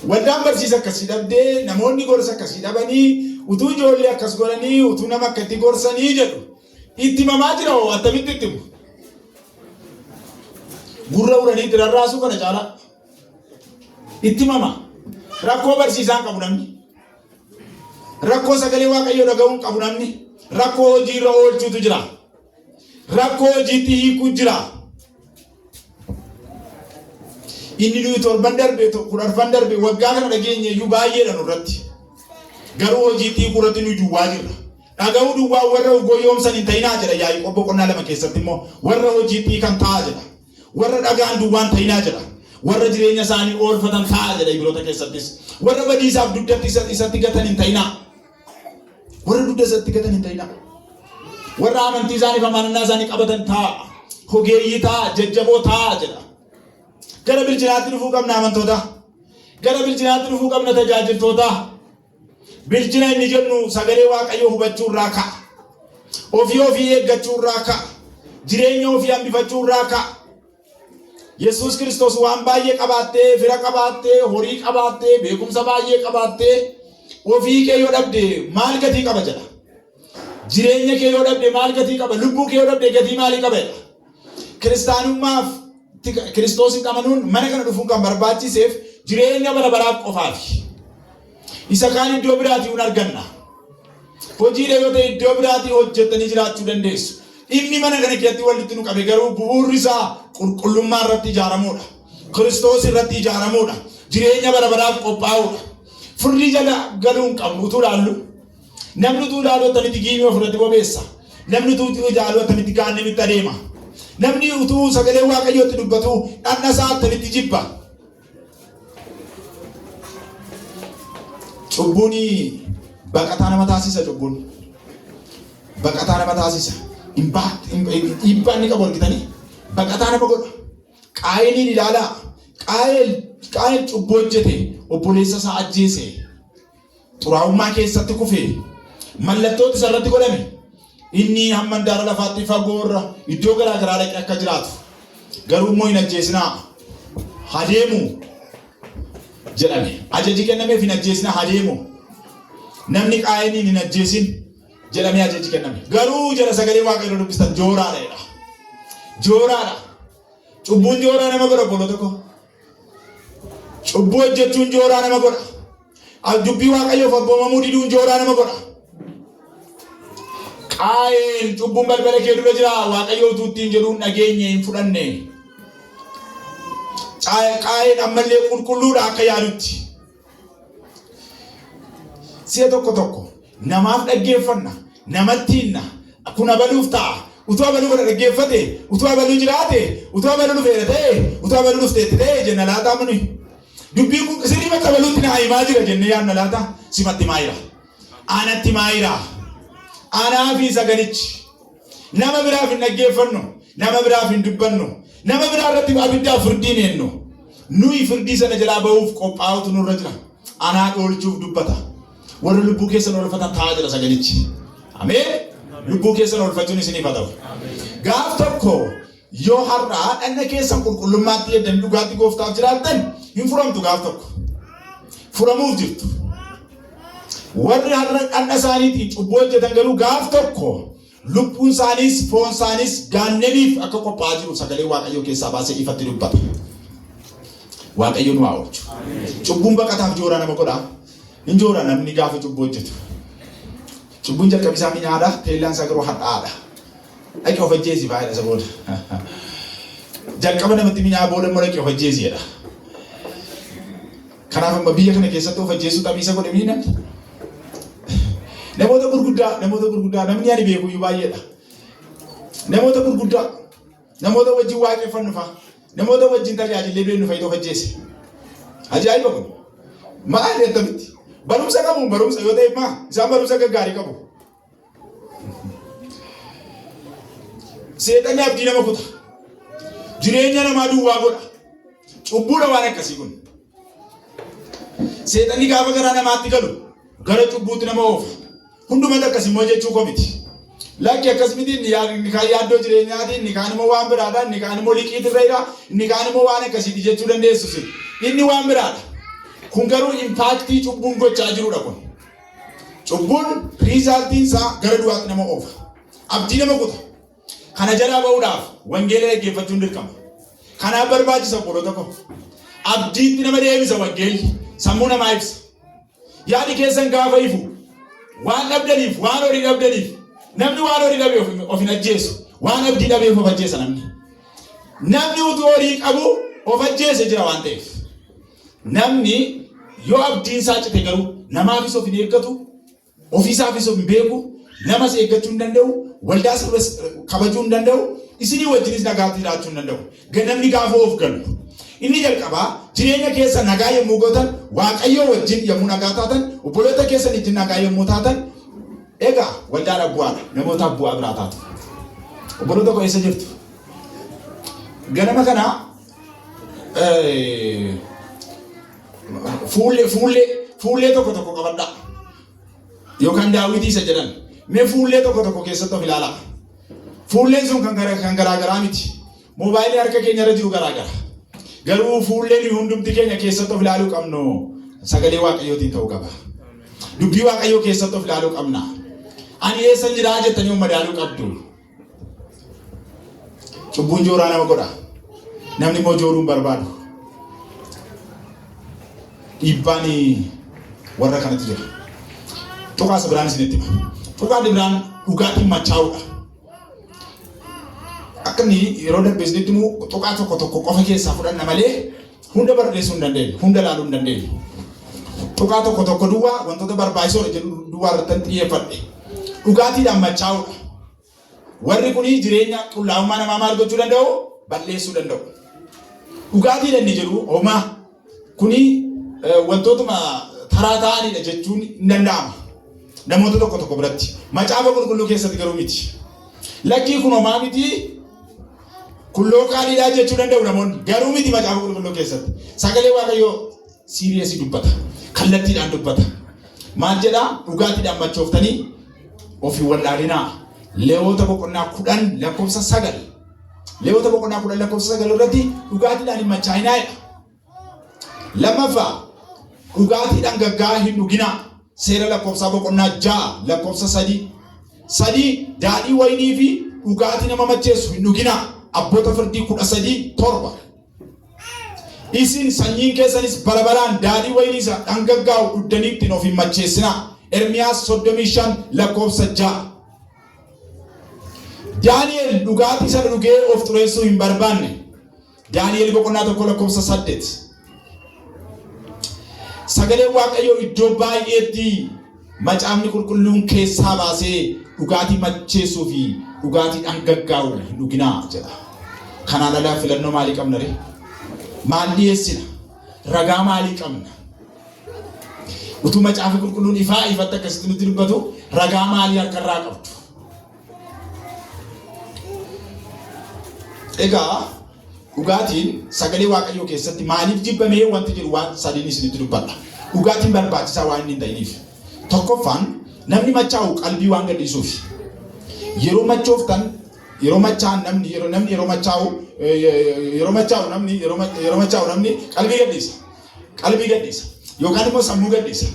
Waldaan barsiisa akkasii dhabdee, namoonni gorsa akkasii dhabanii, utuu ijoollee akkas godhanii, utuu nama akkatti gorsanii jedhu. Itti himamaa jira hoo attamitti itti himu? Gurra uranii itti rarraasuu kana caalaa. Itti himama. Rakkoo barsiisaa hin qabu namni. Rakkoo sagalee Waaqayyoo dhaga'uu hin qabu namni. Rakkoo hojii irra oolchuutu jira. Rakkoo hojiitti hiikuu jira. Inni nuyi torban darbe, kudharfan darbe, waggaa kana dhageenye iyyuu baay'eedha nurratti. Garuu hojiitti hiikuu irratti nuyi duwwaa jirra. Dhaga'uu duwwaa warra goyoomsan hin ta'inaa jedha Yaaqoob boqonnaa 2 keessatti immoo, warra hojiitti hiikan ta'a jedha. Warra dhagaan duwwaan ta'inaa jedha. Warra jireenya isaanii oolfatan ta'a jedha Ibroota keessattis. Warra badiisaaf dugdatti isatti gatan hin ta'inaa. Warra dugda isatti gatan hin ta'inaa. Warra amantii isaanii fi amanannaa isaanii qabatan ta'a. Hogeeyyii ta'a, jajjaboo ta'a jedha. Gara bilchinaatti dhufuu qabna amantoota. Gara bilchinaatti dhufuu qabna tajaajiltoota. Bilchina inni jennu sagalee Waaqayyoo hubachuu irraa ka'a. Ofii ofii eeggachuu irraa ka'a. Jireenya ofii hambifachuu irraa ka'a. Yesuus Kiristoos waan baay'ee qabaattee, fira qabaattee, horii qabaattee, beekumsa baay'ee qabaattee ofii kee yoo dhabde maal gatii qaba jedha. Jireenya kee yoo dhabde maal gatii qaba? Lubbuu kee yoo dhabde gatii maalii qaba jedha. Kiristaanummaaf Kiristoositti amanuun mana kana dhufuun kan barbaachiseef jireenya bara baraaf qofaafi. Isa kaan iddoo biraatii hin arganna. Hojiidha yoo ta'e iddoo biraatii hojjettanii jiraachuu dandeessu. Dhimmi mana kana keessatti walitti nu qabe garuu bu'uurri isaa qulqullummaa irratti ijaaramuudha. Kiristoos irratti ijaaramuudha. Jireenya bara baraaf qophaa'uudha. Furrii jala galuu hin qabnu utuu ilaallu. Namni utuu ilaalu attamitti giimii ofirratti bobeessa? Namni utuu ilaalu attamitti gaannemitti adeema? Namni utuu sagalee Waaqayyootti dubbatu dhaqna isaa attamitti jibba? Cubbuun baqataa nama taasisa cubbuun. Baqataa nama taasisa. Dhiibbaa inni qabu argitanii? Baqataa nama godha. Qaayiliin ilaalaa. Qaayil cubbuu hojjete, obboleessa isaa ajjeese. Xuraa'ummaa keessatti kufe. Mallattooti isa irratti godhame. Inni hamma handaara lafaatti fagoorra iddoo garaa garaa dhaqee akka jiraatu. Garuu immoo hin ajjeesinaa. Haa deemu jedhame. Ajaji kennameef hin ajjeesinaa haa deemu. Namni Qaayiniin hin ajjeesin jedhamee ajaji kenname. Garuu jedha sagalee Waaqayyoo dubbistan jooraadha jedha. Jooraadha. Cubbuun jooraa nama godha obboloota koo. Cubbuu hojjechuun jooraa nama godha. Dubbii Waaqayyoof abboomamuu diduun jooraa nama godha. Qaayeen cubbuun balbala kee dura jira Waaqayyo utuu ittiin jedhuun dhageenye hin fudhanne. Qaayeen ammallee qulqulluudha akka yaadutti. Si'a tokko tokko namaaf dhaggeeffanna, namatti hinna, kun abaluuf ta'a. Utuu abaluu kana dhaggeeffate, utuu abaluu jiraate, utuu abaluu dhufeera ta'e, utuu abaluu dhufteetti ta'e jenna laataa muni. Dubbiin kun sirrii bakka abaluutti naa himaa jira jennee yaadna laata? Simatti himaa jira. Anatti himaa jira. Anaa fi sagalichi. Nama biraaf hin dhaggeeffannu, nama biraaf hin dubbannu, nama biraa irratti abiddaaf firdii hin eennu. Nuyi firdii sana jalaa ba'uuf qophaa'utu nurra jira. Anaa oolchuuf dubbata. Warra lubbuu keessan oolfatan ta'aa jira sagalichi. Ameen. Lubbuu keessan oolfachuun isiniif haa ta'u. Gaaf tokko yoo har'aa dhanna keessan qulqullummaatti eegdan dhugaatti gooftaaf jiraattan hin furamtu gaaf tokko. Furamuuf jirtu. Warri har'a dhanna isaaniitiin cubbuu hojjetan garuu gaaf tokko lubbuun isaaniis foon isaaniis gaannemiif akka qophaa'aa jiru sagalee Waaqayyoo keessaa baasee ifatti dubbata. Waaqayyo nu haa oolchu. Cubbuun baqataaf jooraa nama godha. Hin joora namni gaafa cubbuu hojjetu. Cubbuun jalqabi isaa minyaadha, teellaan isaa garuu hadhaa'aadha. Dhaqi of ajjeesi baay'eedha isa booda. Jalqaba namatti minyaa booda immoo dhaqi of ajjeesi jedha. Kanaaf amma biyya kana keessatti of ajjeesuu xabiisa godhe mii namni. Namoota gurguddaa, namoota gurguddaa, namni ani beeku iyyuu baay'eedha. Namoota gurguddaa, namoota wajjin waaqeffannu fa'a, namoota wajjin tajaajillee beeknu fa'i of ajjeese. Ajaa'iba kun. Maali akkamitti? Barumsa qabu barumsa yoo ta'e maa isaan barumsa gaggaarii qabu. Seexanni abdii nama kuta. Jireenya namaa duwwaa godha. Cubbuudha waan akkasii kun. Seexanni gaafa garaa namaatti galu gara cubbuutti nama oofa. Hundumatti akkas immoo jechuu koo miti. Lakki akkas miti inni inni kaan yaaddoo jireenyaati, inni kaan immoo waan biraadha, inni kaan immoo liqiitu irra jira, inni kaan immoo waan akkasiiti jechuu dandeessu sin. Inni waan biraadha. Kun garuu impaaktii cubbuun gochaa jirudha kun. Cubbuun riizaaltiin isaa gara du'aatti nama oofa. Abdii nama kuta. Kana jalaa ba'uudhaaf wangeela dhaggeeffachuun dirqama. Kanaaf barbaachisa obboloota koo. Abdiitti nama deebisa wangeelli. Sammuu namaa ibsa. Yaadi keessan gaafa ifu waan dhabdaniif waan horii dhabdaniif namni waan horii dhabe of hin ajjeesu. Waan abdii dhabeef of ajjeesa namni. Namni utuu horii qabu of ajjeese jira waan ta'eef. Namni yoo abdiin isaa cite garuu namaafis of hin eeggatu, ofiisaafis of hin beeku, namas eeggachuu hin danda'u, waldaa sirras kabajuu hin danda'u, isinii wajjinis nagaatti jiraachuu hin danda'u. Namni gaafa of galu. Inni jalqabaa jireenya keessa nagaa yommuu gootan, Waaqayyoo wajjin yommuu nagaa taatan, obboloota keessan wajjin nagaa yommuu taatan, egaa waldaadhaaf bu'aadha. Namootaaf bu'aa biraa taatu. Obboloota koo eessa jirtu? Ganama kana fuullee fuullee fuullee tokko tokko qabadhaa. Yookaan daawwitii isa jedhan. Mee fuullee tokko tokko keessatti of ilaalaa. Fuulleen sun kan gara kan garaa garaa miti. Moobaayilii harka keenya irra jiru garaa gara. Garuu fuulleen hundumti keenya keessatti of ilaaluu qabnu sagalee Waaqayyootiin ta'uu qaba. Dubbii Waaqayyoo keessatti of ilaaluu qabna. Ani eessan jiraa jettanii of madaaluu qabdu. Cubbuun jooraa nama godha. Namni immoo jooruu hin barbaadu. Dhiibbaan warra kanatti jira. Tuqaa isa biraan isinitti hima. Tuqaan biraan dhugaatiin machaa'uudha. Akka inni yeroo darbe isinitti himu tuqaa tokko tokko qofa keessaa fudhanna malee hunda barreessuu hin dandeenyu. Hunda ilaaluu hin dandeenyu. Tuqaa tokko tokko duwwaa wantoota barbaachisoodha jedhu duwwaa irratti xiyyeeffadhe. Dhugaatiidhaan machaa'uudha. Warri kun jireenya qullaa'ummaa namaa maal gochuu danda'u? Balleessuu danda'u. Dhugaatiidha inni jedhu homaa kuni wantootuma taraa ta'anidha jechuun hin danda'ama. Namoota tokko tokko biratti. Macaafa qulqulluu keessatti garuu miti. Lakkii kun homaa miti kun lookaaliidha jechuu danda'u namoonni. Garuu miti macaafa qulqulluu keessatti. Sagalee Waaqayyoo siiriyeesii dubbata. Kallattiidhaan dubbata. Maal jedhaa? Dhugaatiidhaan machooftanii of hin wallaalinaa. Leewwota boqonnaa 10 lakkoofsa 9. Leewwota boqonnaa 10 lakkoofsa 9 irratti dhugaatiidhaan hin machaa'inaa jedha. Lammaffaa, dhugaatii dhangaggaa'aa hin dhuginaa. Seera lakkoofsaa boqonnaa 6 lakkoofsa 3. Sadii, daadhii wayinii fi dhugaatii nama macheessu hin dhuginaa. Abboota firdii 13 7. Isin sanyiin keessanis bara baraan daadhii wayinii isa dhangaggaa'u dhuddanii ittiin of hin macheessinaa. Ermiyaas 35 lakkoofsa 6. Daani'el dhugaatii sana dhugee of xureessuu hin barbaanne. Daani'el boqonnaa 1 lakkoofsa 8. Sagaleen Waaqayyoo iddoo baay'eetti macaafni qulqulluun keessaa baasee dhugaatii macheessuu fi dhugaatii dhangaggaa'u hin dhuginaa jedha. Kanaan alaa filannoo maalii qabna ree? Maal dhiyeessina? Ragaa maalii qabna? Utuu macaafi qulqulluun ifaa ifatti akkasitti nutti dubbatu ragaa maalii harkarraa qabdu? Egaa dhugaatiin sagalee Waaqayyoo keessatti maaliif jibbamee wanti jedhu waan sadiin isinitti dubbadha. Dhugaatiin barbaachisaa waan inni hin ta'iniif. Tokkoffaan, namni machaa'u qalbii waan gadhiisuuf. Yeroo machooftan, yeroo machaa'an namni yeroo namni yeroo machaa'u yeroo machaa'u namni yeroo yeroo machaa'u namni qalbii gadhiisa. Qalbii gadhiisa. Yookaan immoo sammuu gadhiisa.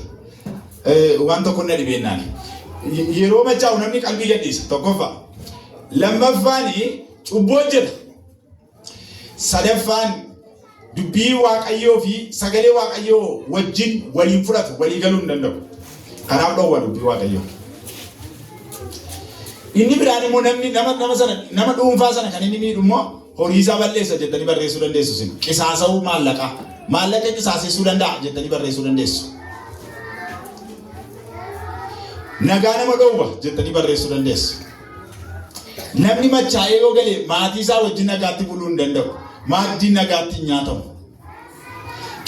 Waan tokko na dhibeennaan. Yeroo machaa'u namni qalbii gadhiisa. Tokkoffaa. Lammaffaan, cubbuu hojjeta. Sadaffaan, dubbii Waaqayyoo fi sagalee Waaqayyoo wajjin waliin fudhatu, walii galuu hin danda'u. Kanaaf dhowwa dubbii Waaqayyoo. Inni biraan immoo namni nama nama sana nama dhuunfaa sana kan inni miidhu immoo horii isaa balleessa jettanii barreessuu dandeessu isin. Qisaasa'uu maallaqaa. Maallaqa qisaasessuu danda'a jettanii barreessuu dandeessu. Nagaa nama dhowwa jettanii barreessuu dandeessu. Namni machaa'ee yoo gale maatii isaa wajjin nagaatti buluu hin danda'u. Maaddiin nagaatti hin nyaatamu.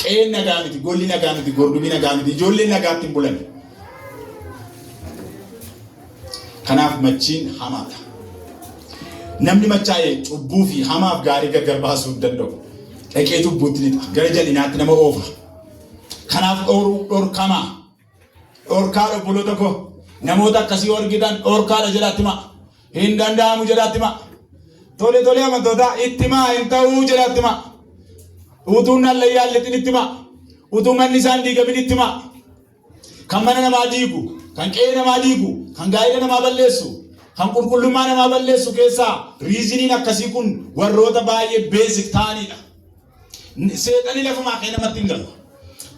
Qe'een nagaa miti, golli nagaa miti, gordubi nagaa miti, ijoolleen nagaatti hin bulan. Kanaaf machiin hamaadha. Namni machaa'e cubbuu fi hamaaf gaarii gargar baasuu hin danda'u. Dhaqee cubbuutti lixa. Gara jal'inaatti nama oofa. Kanaaf dhoruu dhorkamaa. Dhorkaadha obboloota koo. Namoota akkasii yoo argitan dhorkaadha jedhaatti himaa. Hin danda'amu jedhaatti himaa. Tole tole amantoota itti himaa, hin ta'uu jedhaatti himaa. Utuu nallayyaan lixin itti himaa. Utuu manni isaan diigamin itti himaa. Kan mana namaa diigu, kan qe'ee namaa diigu, kan gaa'ela namaa balleessu, kan qulqullummaa namaa balleessu keessaa reasoniin akkasii kun warroota baay'ee basic ta'anidha. Seexanni lafumaa ka'ee namatti hin galu.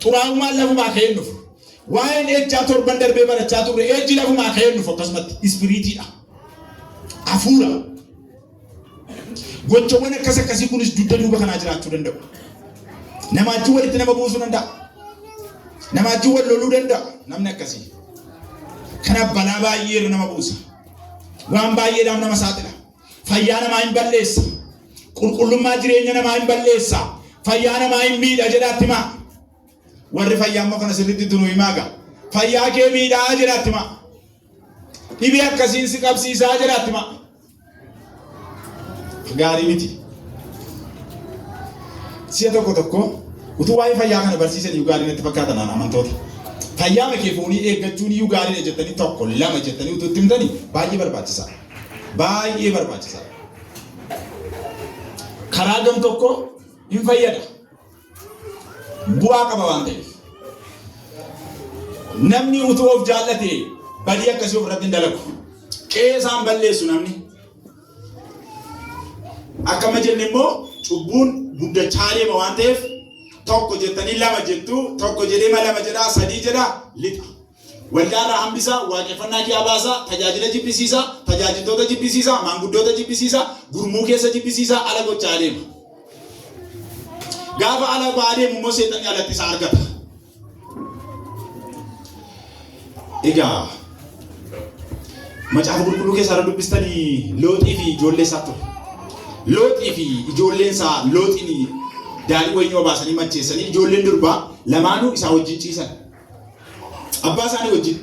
Xuraa'ummaan lafumaa ka'ee hin dhufu. Waa'een ejjaa torban darbee barachaa turre, ejji lafumaa ka'ee hin dhufu, akkasumatti spiritiidha. Hafuura. Gochawwan akkas akkasii kunis dugda duuba kanaa jiraachuu danda'u. Nama wajjin walitti nama buusuu danda'a. Nama wajjin wal loluu danda'a namni akkasii. Kanaaf balaa baay'ee irra nama buusa. Waan baay'eedhaaf nama saaxila. Fayyaa namaa hin balleessa. Qulqullummaa jireenya namaa hin balleessa. Fayyaa namaa hin miidha jedhaatti himaa. Warri fayyaa immoo kana sirriitti itti nu himaa gaa. Fayyaa kee miidhaa jedhaatti himaa. Dhibee akkasiin si qabsiisaa jedhaatti himaa. Gaarii miti. Si'a tokko tokko utuu waa'ee fayyaa kana barsiisan iyyuu gaarii natti fakkaata naan amantoota. Fayyaa kee foonii eeggachuun iyyuu gaariidha jettanii tokko lama jettanii utuu itti himtanii baay'ee barbaachisaadha. Baay'ee barbaachisaadha. Karaa gam tokko hin fayyada. Bu'aa qaba waan ta'eef. Namni utuu of jaallate badii akkasii ofirratti hin dalagu. Qe'ee isaan balleessu namni. Akkama jenne immoo cubbuun guddachaa deema waan ta'eef tokko jettanii lama jettu, tokko jedhee lama jedhaa, sadii jedhaa lixa. Waldaarraa hambisaa, waaqeffannaa kee abaasaa, tajaajila jibbisiisaa, tajaajiltoota jibbisiisaa, maanguddoota jibbisiisaa, gurmuu keessa jibbisiisaa, ala gochaa deema. Gaafa ala ba'aa deemu immoo seexanni alatti isa argata. Egaa macaafa qulqulluu keessaa irra dubbistanii Looxii fi ijoollee isaa ture. Looxii fi ijoolleen isaa Looxiin daadhii wayinii obaasanii macheessanii ijoolleen durbaa lamaanuu isaa wajjin ciisan. Abbaa isaanii wajjin.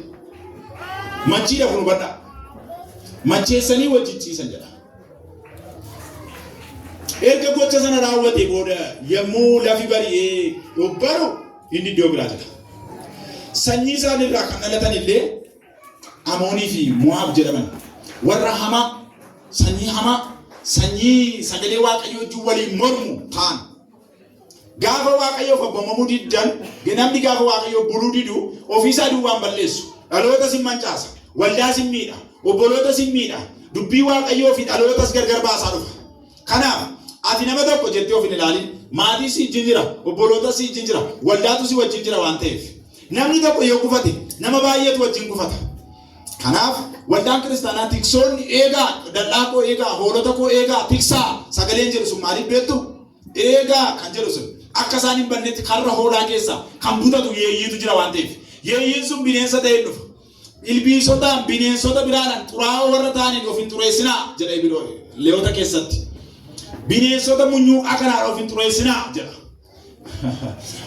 Machiidha kun, hubadhaa. Macheessanii wajjin ciisan jedha. Erga gocha sana raawwate booda yommuu lafi bari'ee dhobbaru inni iddoo biraa jira. Sanyii isaaniirraa kan dhalatan illee Amoonii fi Mo'aab jedhaman. Warra hamaa, sanyii hamaa, sanyii sagalee Waaqayyoo wajjin waliin mormu ta'an. Gaafa Waaqayyoof abboomamuu diddan, namni gaafa Waaqayyoof buluu didu ofiisaa duwwaan balleessu. Dhalootas hin mancaasa, waldaas hin miidha, obbolootas hin miidha, dubbii Waaqayyoo fi dhalootas gargar baasaa dhufa. Kanaaf ati nama tokko jettee of hin ilaalin. Maatii si wajjin jira, obboloota si wajjin jira, waldaatu si wajjin jira waan ta'eef. Namni tokko yoo gufate nama baay'eetu wajjin gufata. Kanaaf waldaan kiristaanaa tiksoonni eegaa, dallaa koo eegaa, hoolota koo eegaa, tiksaa sagaleen jedhu sun maaliif beektu? Eegaa kan jedhu sun akka isaan hin bannetti karra hoolaa keessa kan butatu yeeyyiitu jira waan ta'eef. Yeeyyiin sun bineensa ta'ee dhufa. Ilbiisotaan bineensota biraadhaan xuraa'oo warra ta'aniin of hin xureessinaa jedha Leewwota keessatti. Bineensota munyuuqaa kanaan of hin xureessinaa jedha.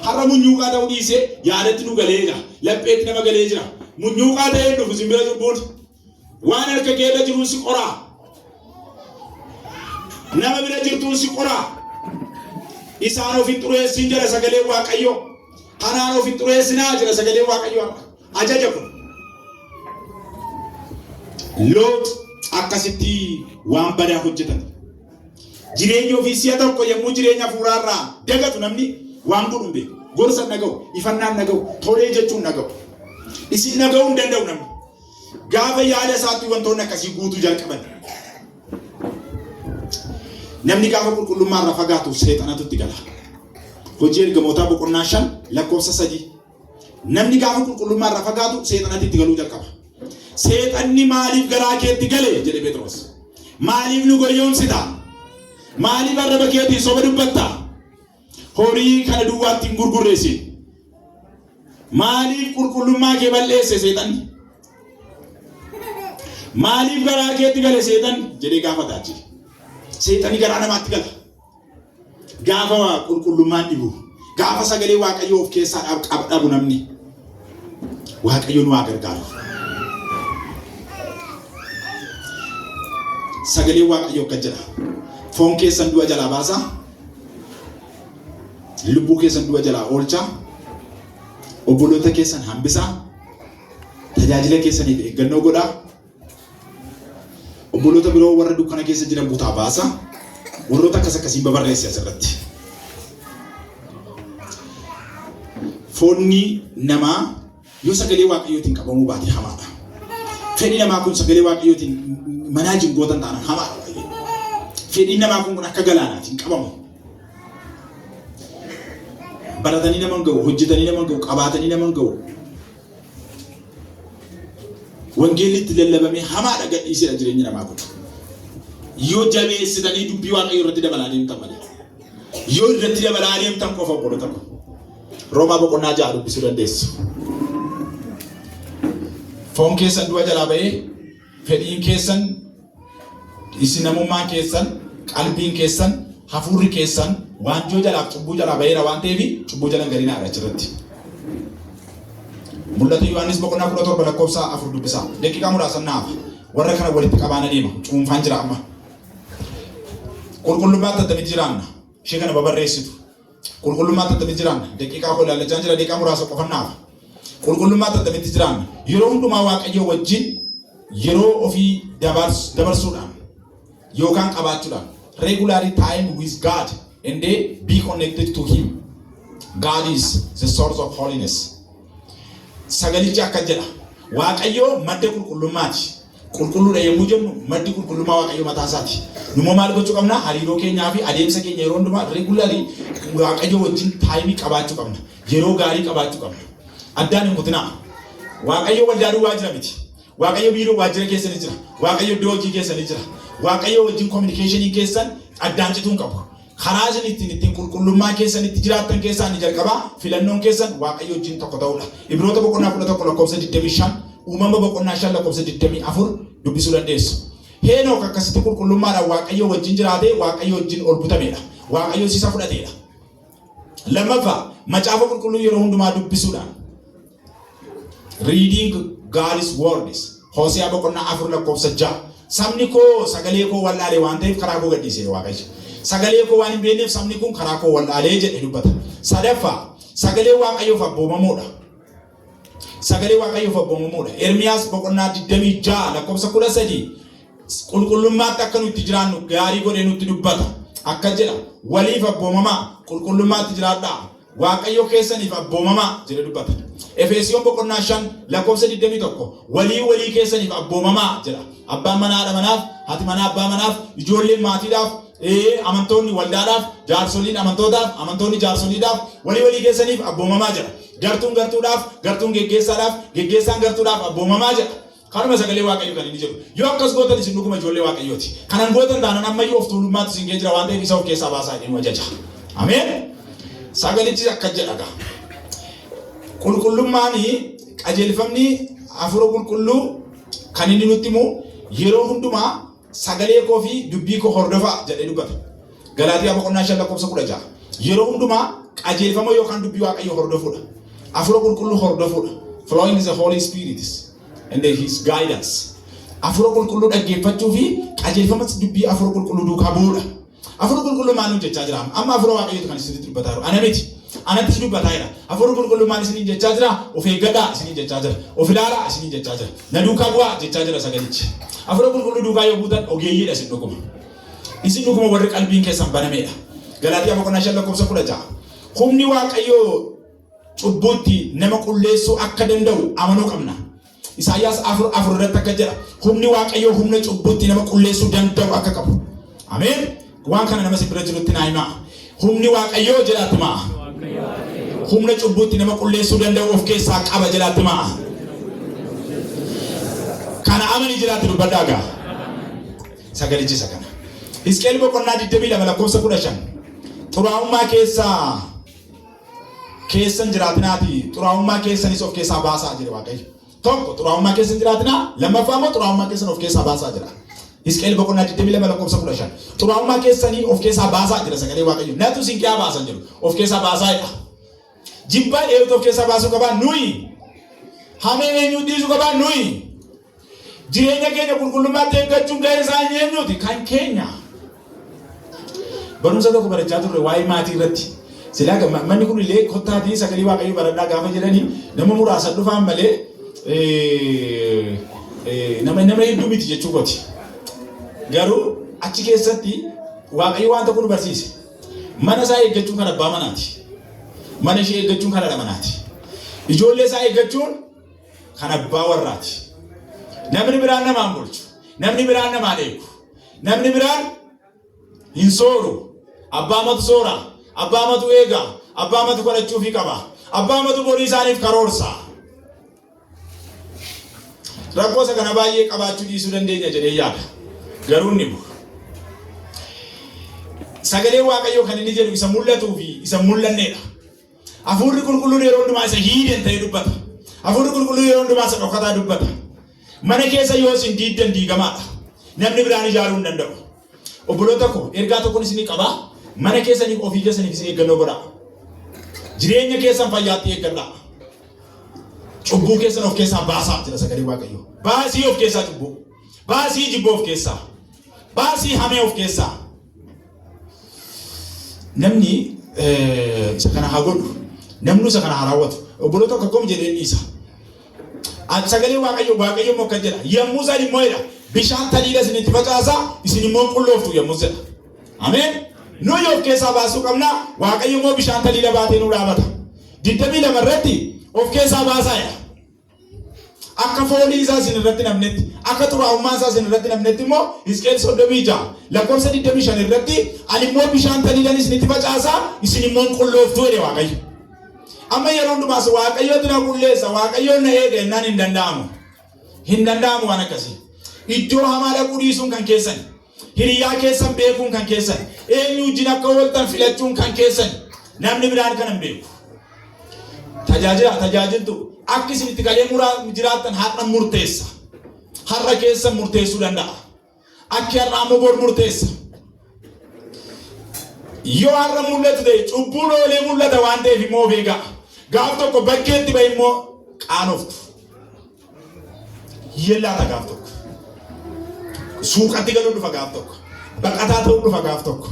Har'a munyuuqaa ta'uu dhiisee yaadatti nu galee jira. Lapheetti nama galee jira. Munyuuqaa ta'ee dhufu simbira cubbuun. Waan harka kee irra jiruun si qoraa. Nama bira jirtuun si qoraa. Isaan of hin xureessin jedha sagaleen Waaqayyoo. Kanaan of hin xureessinaa jedha sagaleen Waaqayyoo har'a. Ajaja kun. Loox akkasitti waan badaa hojjetan. Jireenya ofii si'a tokko yommuu jireenya hafuuraarraa dagatu namni waan godhu hin beeku. Gorsa hin dhaga'u, ifannaa hin dhaga'u, tolee jechuu hin dhaga'u. Isin dhaga'uu hin danda'u namni. Gaafa yaada isaatti wantoonni akkasii guutuu jalqaban. Namni gaafa qulqullummaa irraa fagaatu seexanatu itti gala. Hojii ergamootaa boqonnaa 5 lakkoofsa 3. Namni gaafa qulqullummaa irraa fagaatu seexanatti itti galuu jalqaba. Seexanni maaliif garaa keetti gale jedhe Phexros. Maaliif nu goyyoomsita? Maaliif arraba keetiin soba dubbatta? Horii kana duwwaatti hin gurgurreessin. Maaliif qulqullummaa kee balleesse seexanni? Maaliif garaa keetti gale seexanni? Jedhee gaafata achi. Seexanni garaa namaatti gala. Gaafa qulqullummaan dhibu, gaafa sagalee Waaqayyoo of keessaa dhabu namni, Waaqayyo nu haa gargaaru. Sagalee Waaqayyoo akka jedha. Foon keessan du'a jalaa baasaa. Lubbuu keessan du'a jalaa oolchaa. Obboloota keessan hambisaa. Tajaajila keessaniif eeggannoo godhaa. Obboloota biroo warra dukkana keessa jiran butaa baasa. Warroota akkas akkasiin babarreesse asirratti. Foonni namaa yoo sagalee Waaqayyootiin qabamuu baate hamaadha. Fedhi namaa kun sagalee Waaqayyootiin manaajiin gootan taanaan hamaadha baay'ee. Fedhiin namaa kun akka galaanaati hin qabamu. Baratanii nama hin ga'u, hojjetanii nama hin ga'u, qabaatanii nama hin ga'u. Wangeelli itti lallabamee hamaadha gadhiisedha jireenyi namaa kun. Yoo jabeessitanii dubbii Waaqayyoo irratti dabalaa deemtan malee. Yoo irratti dabalaa deemtan qofa obboloota koo. Roomaa boqonnaa 6 dubbisuu dandeessu. Foon keessan du'a jalaa ba'ee fedhiin keessan, isin namummaan keessan, qalbiin keessan, hafuurri keessan waanjoo jalaaf cubbuu jalaa ba'eera waan ta'eef cubbuu jala hin galinaa achirratti. Mul'ata Yohaannis boqonnaa 17 lakkoofsa 4 dubbisaa. Daqiiqaa muraasa naaf warra kana walitti qabaan adeema. Cuunfaan jira amma. Qulqullummaatti attamitti jiraanna? Ishee kana babarreessitu. Qulqullummaatti attamitti jiraanna? Daqiiqaa koo ilaallachaa jira. Daqiiqaa muraasa qofa naaf. Qulqullummaatti attamitti jiraanna? Yeroo hundumaa Waaqayyoo wajjin yeroo ofii dabarsuudhaan yookaan qabaachuudhaan, regularly time with God and be connected to him. God is the source of holiness. Sagalichi akka jedha. Waaqayyo madda qulqullummaati. Qulqulluudha yommuu jennu maddi qulqullummaa Waaqayyo mataa isaati. Nummoo maal gochuu qabna? Hariiroo keenyaa fi adeemsa keenya yeroo hundumaa regularly Waaqayyo wajjin time qabaachuu qabna. Yeroo gaarii qabaachuu qabna. Addaan hin kutinaa. Waaqayyo waldaa duwwaa jira miti. Waaqayyo biiroo waajjira keessanii jira. Waaqayyo iddoo hojii keessanii jira. Waaqayyo wajjin communication keessan addaan cituu hin qabu. Karaa isin ittiin qulqullummaa keessan itti jiraattan keessaa inni jalqabaa filannoon keessan Waaqayyo wajjin tokko ta'uudha. Ibroota boqonnaa 11 lakkoofsa 25, Uumama boqonnaa 5 lakkoofsa 24 dubbisuu dandeessu. Heenook akkasitti qulqullummaadhaan Waaqayyo wajjin jiraatee Waaqayyo wajjin ol butameedha. Waaqayyo isa fudhateedha. Lammaffaa, macaafa qulqulluu yeroo hundumaa dubbisuudhaan. Reading God's words. Hoose'aa boqonnaa 4 lakkoofsa 6. Sabni koo sagalee koo wallaalee waan ta'eef karaa koo gadhiisee Waaqayyo. Sagalee koo waan hin beekneef sabni kun karaa koo wallaalee jedhe dubbata. Sadaffaa, sagalee Waaqayyoof abboomamuudha. Sagalee Waaqayyoof abboomamuudha. Ermiyaas boqonnaa 26 lakkoofsa 13 qulqullummaatti akka nuti jiraannu gaarii godhee nutti dubbata. Akka jedha, waliif abboomamaa, qulqullummaatti jiraadhaa. Waaqayyo keessaniif abboomamaa jedhee dubbata. Efeesiyoon boqonnaa 5 lakkoofsa 21 walii walii keessaniif abboomamaa jedha. Abbaan manaa haadha manaaf, haati manaa abbaa manaaf, ijoolleen maatiidhaaf, amantoonni waldaadhaaf, jaarsoliin amantootaaf, amantoonni jaarsoliidhaaf walii walii keessaniif abboomamaa jedha. Gartuun gartuudhaaf, gartuun geggeessaadhaaf, geggeessaan gartuudhaaf abboomamaa jedha. Kanuma sagalee Waaqayyoo kan inni jedhu. Yoo akkas gootan isin dhuguma ijoollee Waaqayyooti. Kanan gootan taanaan ammayyuu of tuulummaatu isin kee jira waan ta'eef isa of keessaa baasaa jedhee nu ajaja. Ameen. Sagalichi akkas jedha gaa. Qulqullummaan, qajeelfamni hafuura qulqulluu kan inni nutti himu yeroo hundumaa sagalee koo fi dubbii koo hordofaa jedhee dubbata. Galaatiyaa boqonnaa 5 lakkoofsa 16. Yeroo hundumaa qajeelfama yookaan dubbii Waaqayyoo hordofuudha. Hafuura qulqulluu hordofuudha. Following the Holy Spirit and his guidance. Hafuura qulqulluu dhaggeeffachuu fi qajeelfama dubbii hafuura qulqulluu duukaa bu'uudha. Hafuura qulqulluu maal nuun jechaa jira? Amma hafuura Waaqayyootu kan isinitti dubbataa jiru. Ana miti. Anattis dubbataa jira. Hafuurri qulqulluu maal isiniin jechaa jira? Of eeggadhaa isiniin jechaa jira. Of ilaalaa isiniin jechaa jira. Na duukaa bu'aa jechaa jira sagalichi. Hafuura qulqulluu duukaa yoo buutan ogeeyyiidha isin dhuguma. Isin dhuguma warri qalbiin keessan banameedha. Galaatiyaa boqonnaa 5 lakkoofsa 16. Humni Waaqayyoo cubbuutti nama qulleessuu akka danda'u amanuu qabna. Isaayyaas 4:4 irratti akka jedha. Humni Waaqayyoo humna cubbuutti nama qulleessuu danda'u akka qabu. Ameen. Waan kana nama si bira jirutti naa himaa. Humni Waaqayyoo jedhaatti himaa. Humna cubbuutti nama qulleessuu danda'u of keessaa qaba jedhaatti himaa. Kana amanii jedhaatti dubbadhaa gaa. Sagalichi isa kana. Hisqeel boqonnaa 22 lakkoofsa 15. Xuraa'ummaa keessaa keessan jiraatinaati, xuraa'ummaa keessanis of keessaa baasaa jedhe Waaqayyo. Tokko, xuraa'ummaa keessan jiraatinaa, lammaffaa immoo xuraa'ummaa keessan of keessaa baasaa jedha. Hisqeel boqonnaa 22 lakkoofsa 15. Xuraa'ummaa keessanii of keessaa baasaa jedha sagalee Waaqayyo. Natu isin kiyaa baasan jedhu of keessaa baasaa jedha. Jibbaa eenyutu of keessaa baasuu qabaa? Nuyi. Hamee eenyu dhiisuu qabaa? Nuyi. Jireenya keenya qulqullummaatti eeggachuun gahee isaa eenyuuti? Kan keenya. Barumsa tokko barachaa turre waa'ee maatii irratti. Silaa manni kun illee kottaatii sagalee Waaqayyoo baradhaa gaafa jedhanii nama muraasa dhufaan malee nama hedduu miti jechuu kooti. Garuu achi keessatti Waaqayyo waan tokko nu barsiise. Mana isaa eeggachuun kan abbaa manaati. Mana ishee eeggachuun kan haadha manaati. Ijoollee isaa eeggachuun kan abbaa warraati. Namni biraan namaan bulchu. Namni biraan namaan eegu. Namni biraan hin sooru. Abbaa matu soora. Abbaa matu eega. Abbaa matu kadhachuufii qaba. Abbaa matu borii isaaniif karoorsa. Rakkoo isa kana baay'ee qabaachuu dhiisuu dandeenya jedhee yaada. Garuu inni bu'a. Sagaleen Waaqayyoo kan inni jedhu isa mul'atuu fi isa hin mul'anneedha. Hafuurri qulqulluun yeroo hundumaa isa hidden ta'ee dubbata. Hafuurri qulqulluun yeroo hundumaa isa dhokataa dubbata. Mana keessa yoo isin diiddan diigamaadha. Namni biraan ijaaruu hin danda'u. Obboloota koo, ergaa tokkon isinii qaba. Mana keessaniif, ofii keessaniif isin eeggannoo godhaa. Jireenya keessan fayyaatti eeggadhaa. Cubbuu keessan of keessaa baasaa jedha sagalee Waaqayyoo. Baasii of keessaa cubbuu. Baasii jibboo of keessaa. Baasii hamee of keessaa. Namni isa kana haa godhu. Namni isa kana haa raawwatu. Obboloota tokko akkam jedheen dhiisa. Sagalee Waaqayyo, Waaqayyo immoo akkas jedha. Yommuu isaan immoo jedha, bishaan taliila isinitti facaasa, isin immoo qullooftu yommuu jedha. Ameen. Nuyi of keessaa baasuu qabna. Waaqayyo immoo bishaan taliila baatee nu dhaabata. 22 irratti of keessaa baasaa jedha. Akka foolii isaa isin irratti namnetti, akka xuraa'ummaa isaa isin irratti namnetti immoo Hisqeel 36 lakkoofsa 25 irratti ani immoo bishaan taliilan isinitti facaasa, isin immoo qullooftu jedhe Waaqayyo. Amma yeroo hundumaas Waaqayyootu na qulleessa, Waaqayyoon na eega jennaan hin danda'amu. Hin danda'amu waan akkasii. Iddoo hamaa dhaquu dhiisuun kan keessan. Hiriyaa keessan beekuun kan keessan. Eenyu wajjin akka ooltan filachuun kan keessan. Namni biraan kan hin beeku. Tajaajila tajaajiltu akka isin itti kalee muraa jiraattan har'a murteessa. Har'a keessan murteessuu danda'a. Akki har'aa immoo bor murteessa. Yoo har'a mul'atu ta'e cubbuun oolee mul'ata waan ta'eef immoo of eegaa. Gaaf tokko bakkeetti bahe immoo qaanoftu. Yellaata gaaf tokko. Suuqatti galuu dhufa gaaf tokko. Baqataa ta'uu dhufa gaaf tokko.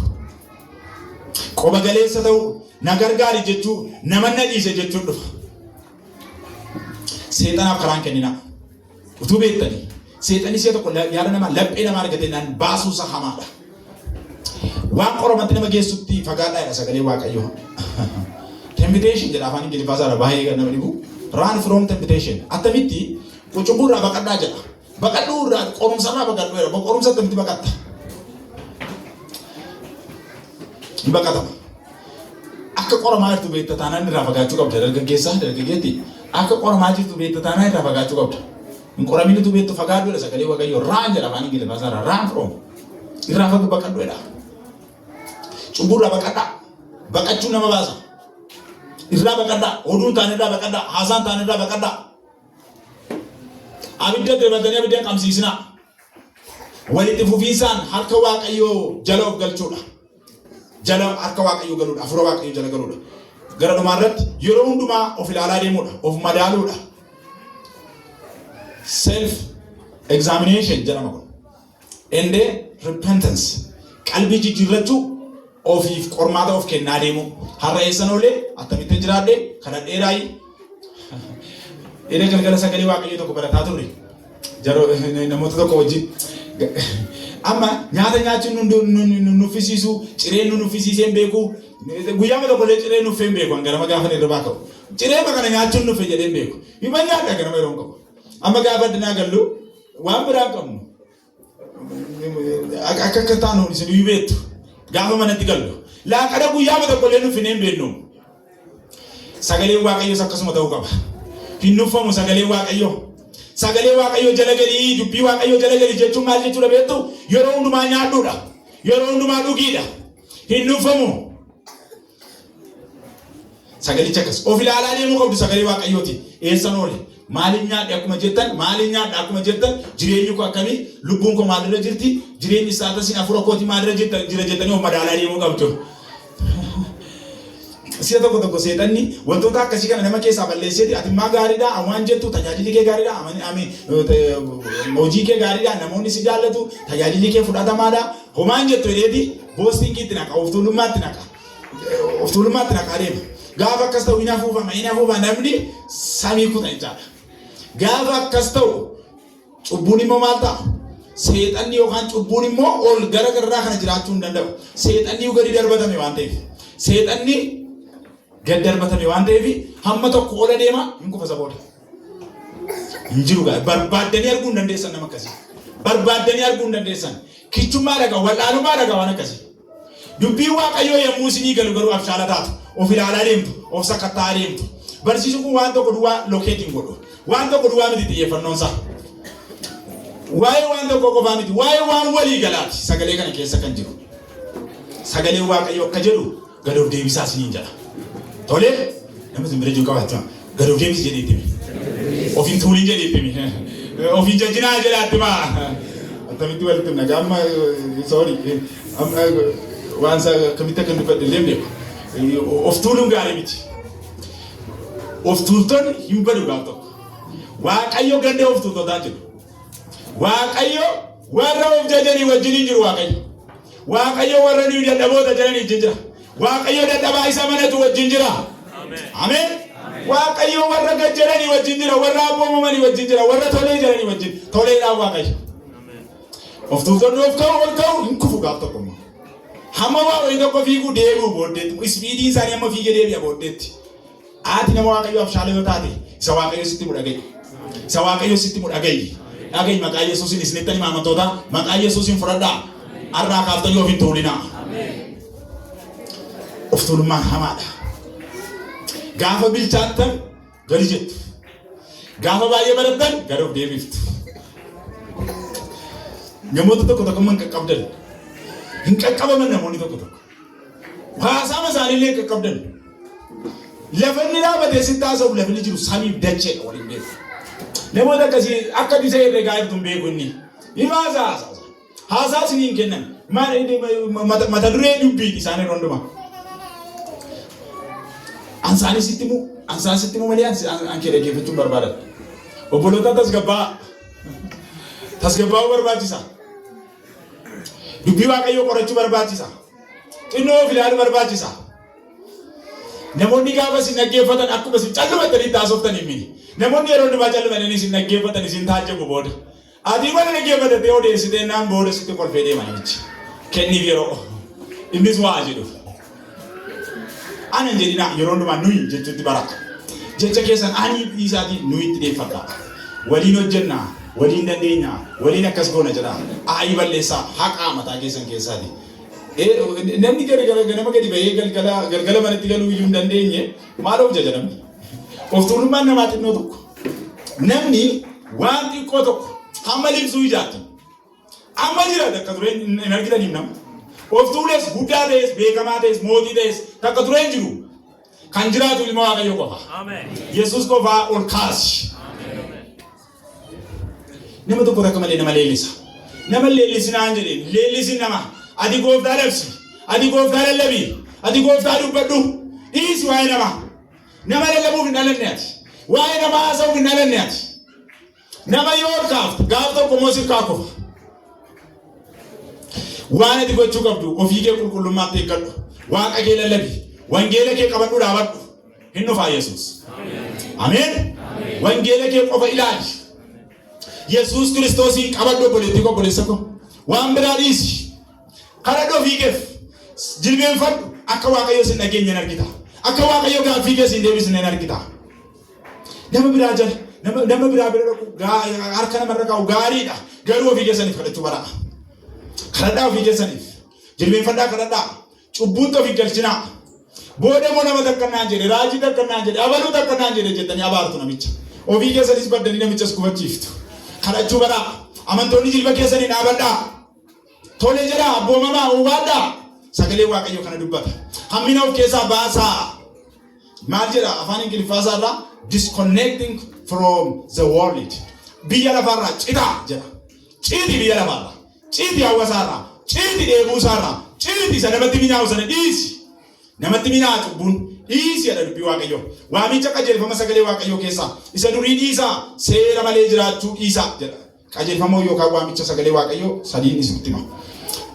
Qoba galeessa ta'uu, na gargaari jechuu, nama na dhiise jechuun dhufa. Seexanaaf karaan kenninaa. Utuu beektanii seexanni si'a tokko yaada namaa, laphee namaa argate naan baasuusa hamaadha. Waan qoramatti nama geessutti fagaadhaa jedha sagalee Waaqayyoo. Temptation jedha afaan Ingiliffaa isaarra baay'ee kan nama dhibu. Run from temptation. Attamitti cubbuu irraa baqadhaa jedha. Baqadhuu irraa, qorumsa irraa baqadhuu jedha. Qorumsa attamitti baqatta? Hin baqatama. Akka qoramaa jirtu beekta taanaan irraa fagaachuu qabda, dargaggeessaa dargaggeetti. Akka qoramaa jirtu beekta taanaan irraa fagaachuu qabda. Hin qoraminitu beektu fagaadhu jedha sagalee Waaqayyoo. Run jedha afaan Ingiliffaa isaarraa. Run from. Irraa fagu baqadhu jedha. Cubbuu irraa baqadhaa. Baqachuun nama baasa. Irraa baqadhaa. Oduun taane irraa baqadhaa. Haasaan taane irraa baqadhaa. Abidda darbatanii abidda hin qabsiisinaa. Walitti fufiinsaan harka Waaqayyoo jala of galchuudha. Jala harka Waaqayyoo galuudha. Hafuura Waaqayyoo jala galuudha. Gara dhumaa irratti yeroo hundumaa of ilaalaa deemuudha. Of madaaluudha. Self examination jedhama kun. And repentance. Qalbii jijjiirrachuu, ofiif qormaata of kennaa deemuu. Har'a eessan oolee? Akkamittiin jiraadhe? Kadhadheeraayi? Dheeree galgala sagalee Waaqayyoo tokko barataa turre. Jaroo namoota tokko wajjin. Amma nyaata nyaachuun nu nuffisiisu, cireen nu nuffisiisee hin beeku. Guyyaa tokko illee ciree nuffee hin beeku. Ganama gaafa hirribaa ka'u. Ciree kana nyaachuun nuffe jedhee hin beeku. Hima nyaadha ganama yeroo hin qabu. Amma gaafa addunyaa gallu waan biraa hin qabnu. Akka taanu isin iyyuu beektu. Gaafa manatti gallu. Laaqana guyyaa tokko illee nuffinee hin beeknu. Sagaleen Waaqayyoos akkasuma ta'uu qaba. Hin nuffamu sagaleen Waaqayyoo. Sagalee Waaqayyoo jala galii, dubbii Waaqayyoo jala galii jechuun maal jechuudha beektu? Yeroo hundumaa nyaadhuudha. Yeroo hundumaa dhugiidha. Hin nuffamu. Sagalichi akkas. Of ilaalaa deemuu qabdu sagalee Waaqayyooti. Eessan oole? Maaliin nyaadhe akkuma jettan, maaliin nyaadha akkuma jettan, jireenyi koo akkamii, lubbuun koo maalirra jirti, jireenyi status iin hafuura kootii maalirra jira jettanii of madaalaa deemuu qabdu. Si'a tokko tokko seexanni wantoota akkasii kana nama keessaa balleesseeti, ati maa gaariidha waan jettu, tajaajilli kee gaariidha, hojii kee gaariidha, namoonni si jaallatu, tajaajilli kee fudhatamaadha, homaan jettu jedheeti boasting itti naqa, of tuulummaatti naqa. Of tuulummaatti naqaa deema. Gaafa akkas ta'u hin hafuufama, hin hafuufa, namni samii kuta jechaadha. Gaafa akkas ta'u cubbuun immoo maal ta'a? Seexanni yookaan cubbuun immoo ol gara garraa kana jiraachuu hin danda'u. Seexanni gadi darbatame waan ta'eef. Seexanni gad darbatame waan ta'eef hamma tokko ola deema, hin kufa booda. Hin jiru gaa, barbaaddanii arguu hin dandeessan nama akkasii. Barbaaddanii arguu hin dandeessan. Kichummaa dhagaa, wallaalummaa dhagaa waan akkasii. Dubbiin Waaqayyoo yommuu isinii galu garuu abshaala taatu. Of ilaalaa deemtu, of sakatta'aa deemtu. Barsiisni kun waan tokko duwwaa locate hin godhu. Waan tokko duwwaa miti xiyyeeffannoon isaa. Waa'ee waan tokko qofaa miti, waa'ee waan walii galaati sagalee kana keessa kan jiru. Sagaleen Waaqayyoo akka jedhu gad of deebisaa isiniin jedha. Tolee, nama isin bira jiru qabaachuu gad of deebisi jedhee itti himi. Of hin tuulin jedhee itti himi. Of hin jajinaa jedhaa itti himaa. Attamitti walitti himna gaamma, sorry, waan isaa akkamitti akka dubbadhe illee hin beeku. Of tuuluun gaarii miti. Of tuultonni hin badu gaaf tokko. Waaqayyo ganda of tuultotaa jiru. Waaqayyo warra of jajanii wajjin hin jiru Waaqayyo. Waaqayyo warra nuyi dadhaboota jedhanii wajjin jira. Waaqayyo dadhabaa isa manatu wajjin jira. Ameen. Waaqayyo warra gad jedhanii wajjin jira. Warra abboomamanii wajjin jira. Warra tolee jedhanii wajjin. Toleedhaan Waaqayyo. Of tuultonni of ka'u, ol ka'u, hin kufu gaaf tokko immoo. Hamma waa wayii tokko fiiguu deebi'u booddeetti. Speed iin isaanii amma fiigee deebi'a booddeetti. Ati nama Waaqayyo abshaala yoo taate, isa Waaqayyo sitti mu dhaga'i. Isa Waaqayyo sitti mu dhaga'i. Dhaga'i, maqaa Yesuusin isinitti hima amantoota, maqaa Yesuusin fudhadhaa. Har'aa kaaftanii of hin tuulinaa. Of tuulummaan hamaadha. Gaafa bilchaattan gadi jettu. Gaafa baay'ee barattan gad of deebiftu. Namoota tokko tokko hin qaqqabdan. Hin qaqqabaman namoonni tokko tokko. Haasaama isaaniillee hin qaqqabdan. Lafa inni dhaabatee sitti haasa'uuf lafa inni jiru samiif dacheedha, waliin beeku. Namoota akkasii akka isa herregaa jirtu hin beeku inni. Hima haasaa haasaa. Haasaa isinii hin kennan. Mata duree dubbiiti isaan yeroo hundumaa. Ansaanis sitti himu, ansaan sitti himu malee an kee dhaggeeffachuun barbaadan. Obboloota, tasgabbaa. Tasgabbaa'uu barbaachisa. Dubbii Waaqayyoo qorachuu barbaachisa. Xinnoo of ilaaluu barbaachisa. Namoonni gaafa isin dhaggeeffatan akkuma isin callumattanii taasoftanii mini. Namoonni yeroo hundumaa callumanii isin dhaggeeffatan isin taajjabu booda. Ati mana dhaggeeffattee odeessitee naan booda sitti kolfee deema namichi. Kenniif yeroo. Innis waa jedhu. Ana hin jedhinaa, yeroo hundumaa nuyi jechuutti bara. Jecha keessan ani dhiisaatii nuyi itti deeffadha. Waliin hojjennaa, waliin dandeenya, waliin akkas goona jedha. Aayii balleessaa haqaa mataa keessan keessaati. Namni gara ganama gadi bahee galgala galgala manatti galuu iyyuu hin dandeenye maal of jaja namni? Of tuulummaan namaa xinnoo tokko. Namni waan xiqqoo tokko hamma libsuu ijaatti. Amma jira takka ture hin argitaniif nama. Of tuules, guddaa ta'es, beekamaa ta'es, mootii ta'es takka ture hin jiru. Kan jiraatu ilma Waaqayyoo qofa. Yesuus qofaa ol kaasi. Nama tokko takka malee nama leellisa. Nama leellisinaan jedheen leellisin nama. Ati gooftaa labsi. Ati gooftaa lallabi. Ati gooftaa dubbadhu. Dhiisi waa'ee namaa. Nama lallabuuf hin dhalanne ati. Waa'ee namaa haasa'uuf hin dhalanne ati. Nama yoo ol kaafte gaaf tokko immoo sirkaa kufa. Waan ati gochuu qabdu, ofii kee qulqullummaatti eeggadhu. Waaqa kee lallabi. Wangeela kee qabadhu, dhaabadhu. Hin dhufaa Yesuus. Ameen. Wangeela kee qofa ilaali. Yesuus Kiristoosiin qabadhu, obboleettii koo, obboleessa koo. Waan biraa dhiisi. Kadhadhu ofii keef. Jilbeenfadhu. Akka Waaqayyo sin dhageenye hin argita. Akka Waaqayyo gaaffii kee sin deebisne hin argita. Nama biraa jala nama biraa bira dhaqu, harka namarra kaa'u gaariidha. Garuu ofii keessaniif kadhachuu baraa. Kadhadhaa ofii keessaniif. Jilbeenfadhaa, kadhadhaa. Cubbuutti of hin galchinaa. Booda immoo nama takka naan jedhe, raajii takka naan jedhe, abaluu takka naan jedhe jettanii abaartu namicha. Ofii keessanis baddanii namichas gufachiiftu. Kadhachuu baraa. Amantoonni jilba keessanii dhaabadhaa. Tole jedhaa, abboomamaa, hubaadhaa. Sagalee Waaqayyoo kana dubbata. Hammina of keessaa baasaa. Maal jedha afaan Ingiliffaa isaa irraa? Disconnecting from the world. Biyya lafaarraa citaa jedha. Citi biyya lafaarraa. Citi hawwasaarraa. Citi dheebuusaarraa. Citi isa namatti minyaa'u sana dhiisi. Namatti minyaa'a cubbuun. Dhiisi jedha dubbii Waaqayyoo. Waamicha qajeelfama sagalee Waaqayyoo keessaa isa durii dhiisaa, seera malee jiraachuu dhiisaa jedha. Qajeelfama yookaan waamicha sagalee Waaqayyoo sadiin isinitti hima.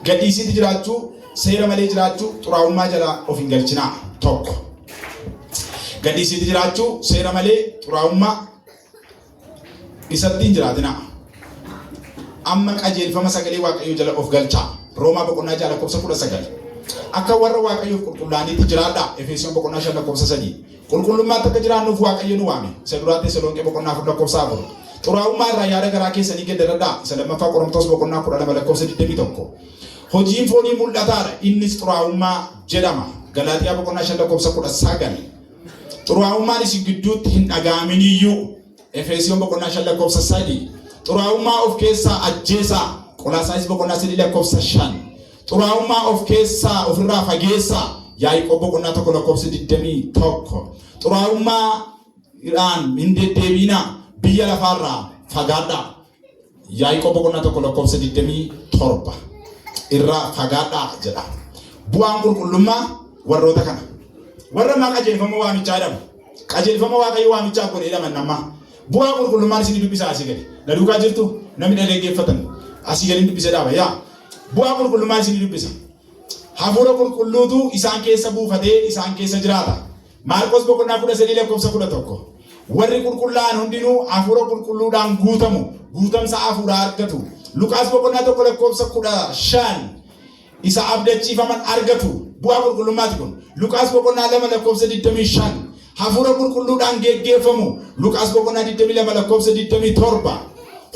Gadhiisiitti jiraachuu, seera malee jiraachuu, xuraa'ummaa jalaa of hin galchinaa. Tokko. Gadhiisiitti jiraachuu, seera malee, xuraa'ummaa isatti hin jiraatinaa. Amma qajeelfama sagalee Waaqayyoo jala of galchaa. Roomaa boqonnaa 6 lakkoofsa 19. Akka warra Waaqayyoof qulqullaa'aniitti jiraadhaa. Efesoon boqonnaa 5 lakkoofsa 3. Qulqullummaatti akka jiraannuuf Waaqayyo nu waame. Isa duraa Tesalonqee boqonnaa 4 lakkoofsa 4. Xuraa'ummaa irraa yaada garaa keessanii geddaradhaa. Isa lammaffaa Qorontos boqonnaa 12 lakkoofsa 21. Hojiin foonii mul'ataadha. Innis xuraa'ummaa jedhama. Galaatiyaa boqonnaa 5 lakkoofsa 19. Xuraa'ummaan isin gidduutti hin dhaga'aminiyyuu. Efeesiyoon boqonnaa 5 lakkoofsa 3. Xuraa'ummaa of keessaa ajjeesaa. Qolaasaayis boqonnaa 3 lakkoofsa 5. Xuraa'ummaa of keessaa ofirraa fageessaa. Yaaqoob boqonnaa 1 lakkoofsa 21. Xuraa'ummaadhaan hin deddeebiinaa, biyya lafaarraa fagaadhaa. Yaaqoob boqonnaa 1 lakkoofsa 27 irraa fagaadhaa jedha. Bu'aan qulqullummaa warroota kana. Warra ammaa qajeelfama waamichaa jedhamu. Qajeelfama Waaqayyo waamichaaf godhe jedhaman ammaa. Bu'aa qulqullummaan isin dubbisaa asii gadi. Na duukaa jirtu, namni dhaggeeffatan asii gadi dubbisee dhaaba. Yaa, bu'aa qulqullummaan isin dubbisa. Hafuura qulqulluutu isaan keessa buufatee isaan keessa jiraata. Maarqos boqonnaa 13 lakkoofsa 11. Warri qulqullaa'an hundinuu hafuura qulqulluudhaan guutamu. Guutamsa hafuuraa argatu. Luqaas boqonnaa 1 lakkoofsa 15. Isa abdachiifaman argatu. Bu'aa qulqullummaati kun. Luqaas boqonnaa 2 lakkoofsa 25. Hafuura qulqulluudhaan geggeeffamu. Luqaas boqonnaa 22 lakkoofsa 27.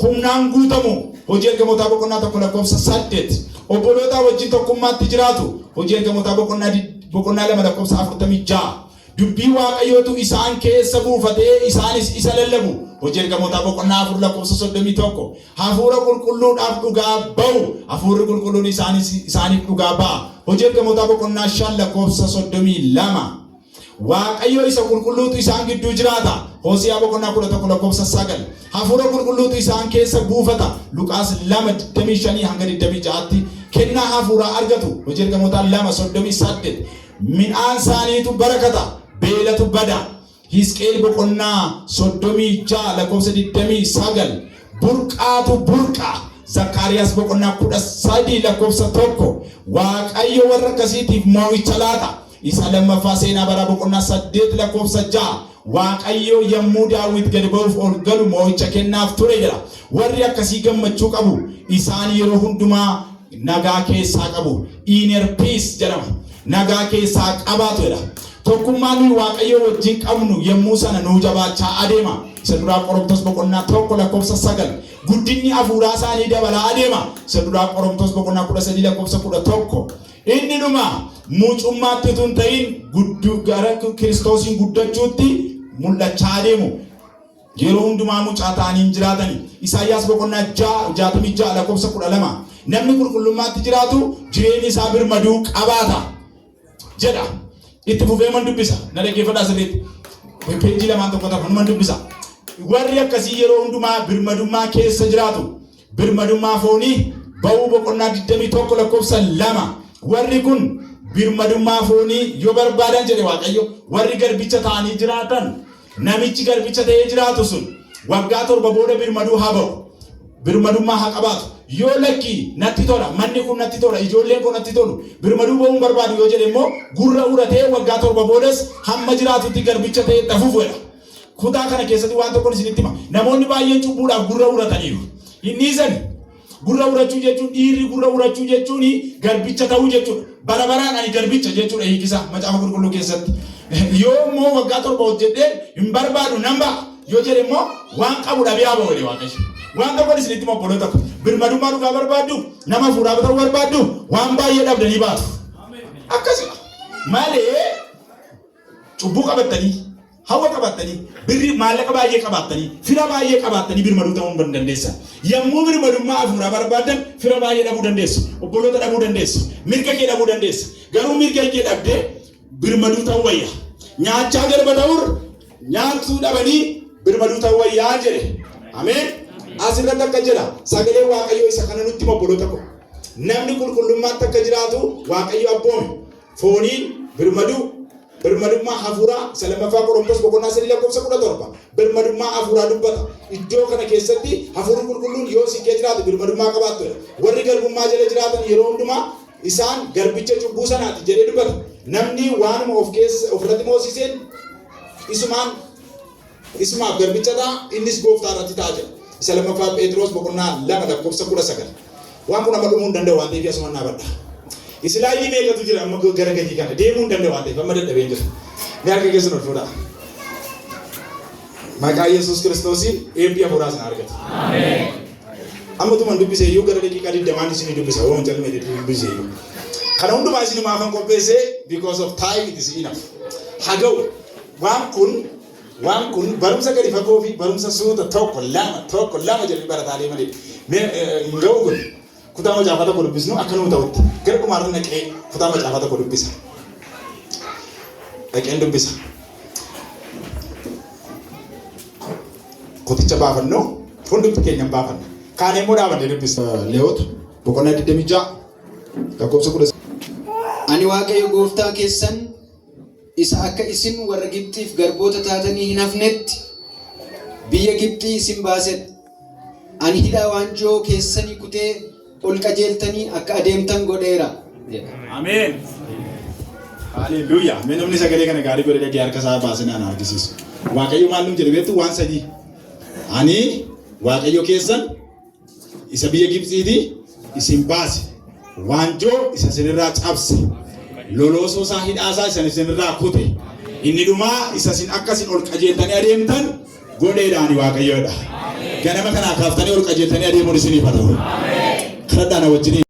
Humnaan guutamu. Hojii Ergamootaa boqonnaa 1 lakkoofsa 8. Obbolootaa wajjin tokkummaatti jiraatu. Hojii Ergamootaa boqonnaa 2 lakkoofsa 46. Dubbii Waaqayyootu isaan keessa buufatee isaanis isa lallabu. Hojii Ergamootaa boqonnaa 4 lakkoofsa 31. Hafuura qulqulluudhaaf dhugaa ba'u. Hafuurri qulqulluun isaaniif dhugaa ba'a. Hojii Ergamootaa boqonnaa 5 lakkoofsa 32. Waaqayyo isa qulqulluutu isaan gidduu jiraata. Hosiyaa boqonnaa 11 lakkoofsa 9. Hafuura qulqulluutu isaan keessa buufata. Luqaas 2 25 hanga 26tti. Kennaa hafuuraa argatu. Hojii Ergamootaa 2 38. Midhaan isaaniitu barakata. Beelatu bada. Hisqeel boqonnaa 36 lakkoofsa 29. Burqaatu burqa. Zakkaariyaas boqonnaa 13 lakkoofsa 1. Waaqayyo warra akkasiitiif moo'icha laata. Isa lammaffaa Seenaa Baraa boqonnaa 8 lakkoofsa 6, Waaqayyo yommuu Daawit gad ba'uuf ol galu moo'icha kennaaf ture jedha. Warri akkasii gammachuu qabu. Isaan yeroo hundumaa nagaa keessaa qabu. Inner peace jedhama. Nagaa keessaa qabaatu jedha. Tokkummaan nuyi Waaqayyoo wajjin qabnu yommuu sana nuu jabaachaa adeema. Isa duraa Qorontos boqonnaa 1 lakkoofsa 9. Guddinni hafuuraa isaanii dabalaa adeema. Isa duraa Qorontos boqonnaa 13 lakkoofsa 11. Inni dhuma mucummaatti utuu hin ta'in guddu gara Kiristoosiin guddachuutti mul'achaa adeemu. Yeroo hundumaa mucaa ta'anii hin jiraatani. Isaayyaas boqonnaa 66 lakkoofsa 12. Namni qulqullummaatti jiraatu jireenyi isaa birmaduu qabaata jedha. Itti fufee man dubbisa. Na dhaggeeffadhaa sirriitti. Peejii lamaan tokko tokko man dubbisa. Warri akkasii yeroo hundumaa birmadummaa keessa jiraatu. Birmadummaa foonii, Ba'uu boqonnaa 21 lakkoofsa 2. Warri kun birmadummaa foonii yoo barbaadan jedhe Waaqayyo, warri garbicha ta'anii jiraatan, namichi garbicha ta'ee jiraatu sun waggaa 7 booda birmaduu haa ba'u. Birmadummaa haa qabaatu. Yoo lakki natti tola, manni kun natti tola, ijoolleen koo natti tolu, birmaduu ba'uu hin barbaadu yoo jedhe immoo gurra uratee waggaa 7 boodas hamma jiraatutti garbicha ta'ee itti hafuuf jedha. Kutaa kana keessatti waan tokkon isinitti hima. Namoonni baay'een cubbuudhaaf gurra urataniiru. Hin dhiisani. Gurra urachuu jechuun dhiirri gurra urachuu jechuun garbicha ta'uu jechuudha. Bara baraan ani garbicha jechuudha hiikisaa macaafa qulqulluu keessatti. Yoo immoo waggaa 7 hojjedhee hin barbaadu nan ba'a yoo jedhe immoo waan qabu dhabee haa ba'u jedhe Waaqayyo. Waan tokkon isinitti hima obboloota ko. Birmadummaa dhugaa barbaaddu, nama hafuuraa ta'uu barbaaddu, waan baay'ee dhabdanii baatu. Akkasuma malee Cubbuu qabattanii, hawwa qabattanii, birrii maallaqa baay'ee qabaattanii, fira baay'ee qabaattanii birmaduu ta'uu hin dandeessan. Yommuu birmadummaa hafuuraa barbaaddan fira baay'ee dhabuu dandeessu, obboloota dhabuu dandeessu, mirga kee dhabuu dandeessa. Garuu mirga kee dhabdee birmaduu ta'uu wayya. Nyaachaa garba ta'uurra nyaachuu dhabanii birmaduu ta'uu wayyaa jedhe. Ameen. Asirratti akka jedha sagalee Waaqayyoo isa kana nutti hima obboloota koo. Namni qulqullummaatti akka jiraatu Waaqayyo abboome. Fooniin birmaduu, birmadummaa hafuuraa, isa lammaffaa Qorontos boqonnaa 3 lakkoofsa 17 birmadummaa hafuuraa dubbata. Iddoo kana keessatti hafuurri qulqulluun yoo isin kee jiraate birmadummaa qabaattu jedha. Warri garbummaa jala jiraatan yeroo hundumaa isaan garbicha cubbuu sanaati jedhee dubbata. Namni waanuma of keessa ofirratti moosiseen isumaan isumaaf garbicha ta'a, innis gooftaa irratti ta'a jedha. Isa lammaffaa Pheexiroos boqonnaa 2 lakkoofsa 19. Waan kun amma dhumuu hin danda'u waan ta'eef asumaan dhaabadha. Isilaayidii meeqatu jira amma gara gadii kana deemuu hin danda'u waan ta'eef amma dadhabeen jira. Mee harka keessan ol fuudhaa. Maqaa Yesuus Kiristoosiin eebbi hafuuraa isin argatu. Amma tuman dubbise iyyuu gara daqiiqaa 20n isinii dubbisa. Waan calmee dubbise iyyuu. Kana hundumaa isinumaafan qopheessee because of time it is enough. Haga'u waan kun Waan kun barumsa gadi fagoo fi barumsa suuta tokko lama tokko lama jedhanii barataa deemanidha. Mee hin ga'u kun kutaa macaafaa tokko dubbisnu akka nuu ta'utti gara dhumaarra naqee kutaa macaafaa tokko dubbisa. Dhaqeen dubbisa. Kuticha baafannu hundumti keenya hin baafanna. Kaanee immoo dhaabannee dubbisa. Leewwota boqonnaa 26 lakkoofsa 10. Ani Waaqayyo gooftaa keessan isa akka isin warra Gibxiif garboota taatanii hin hafnetti biyya Gibxii isin baasedha. Ani hidhaa waanjoo keessanii kutee ol qajeeltanii akka adeemtan godheera jedha. Ameen. Haleluuyaa. Mee namni sagalee kana gaarii godhee dhagee harka isaa baasee naan argisiisu. Waaqayyo maal nuun jedhe beektu waan sadii. Ani Waaqayyo keessan isa biyya Gibxiitii isin baase, waanjoo isa isinirraa cabse, loloosoo isaa hidhaa isaa isa isinirraa kute, inni dhumaa isa isin akka isin ol qajeeltanii adeemtan godheedha ani Waaqayyoodha. Ganama kanaa kaaftanii ol qajeeltanii adeemuun isiniif haa ta'u. Kadhadhaa na wajjiniin.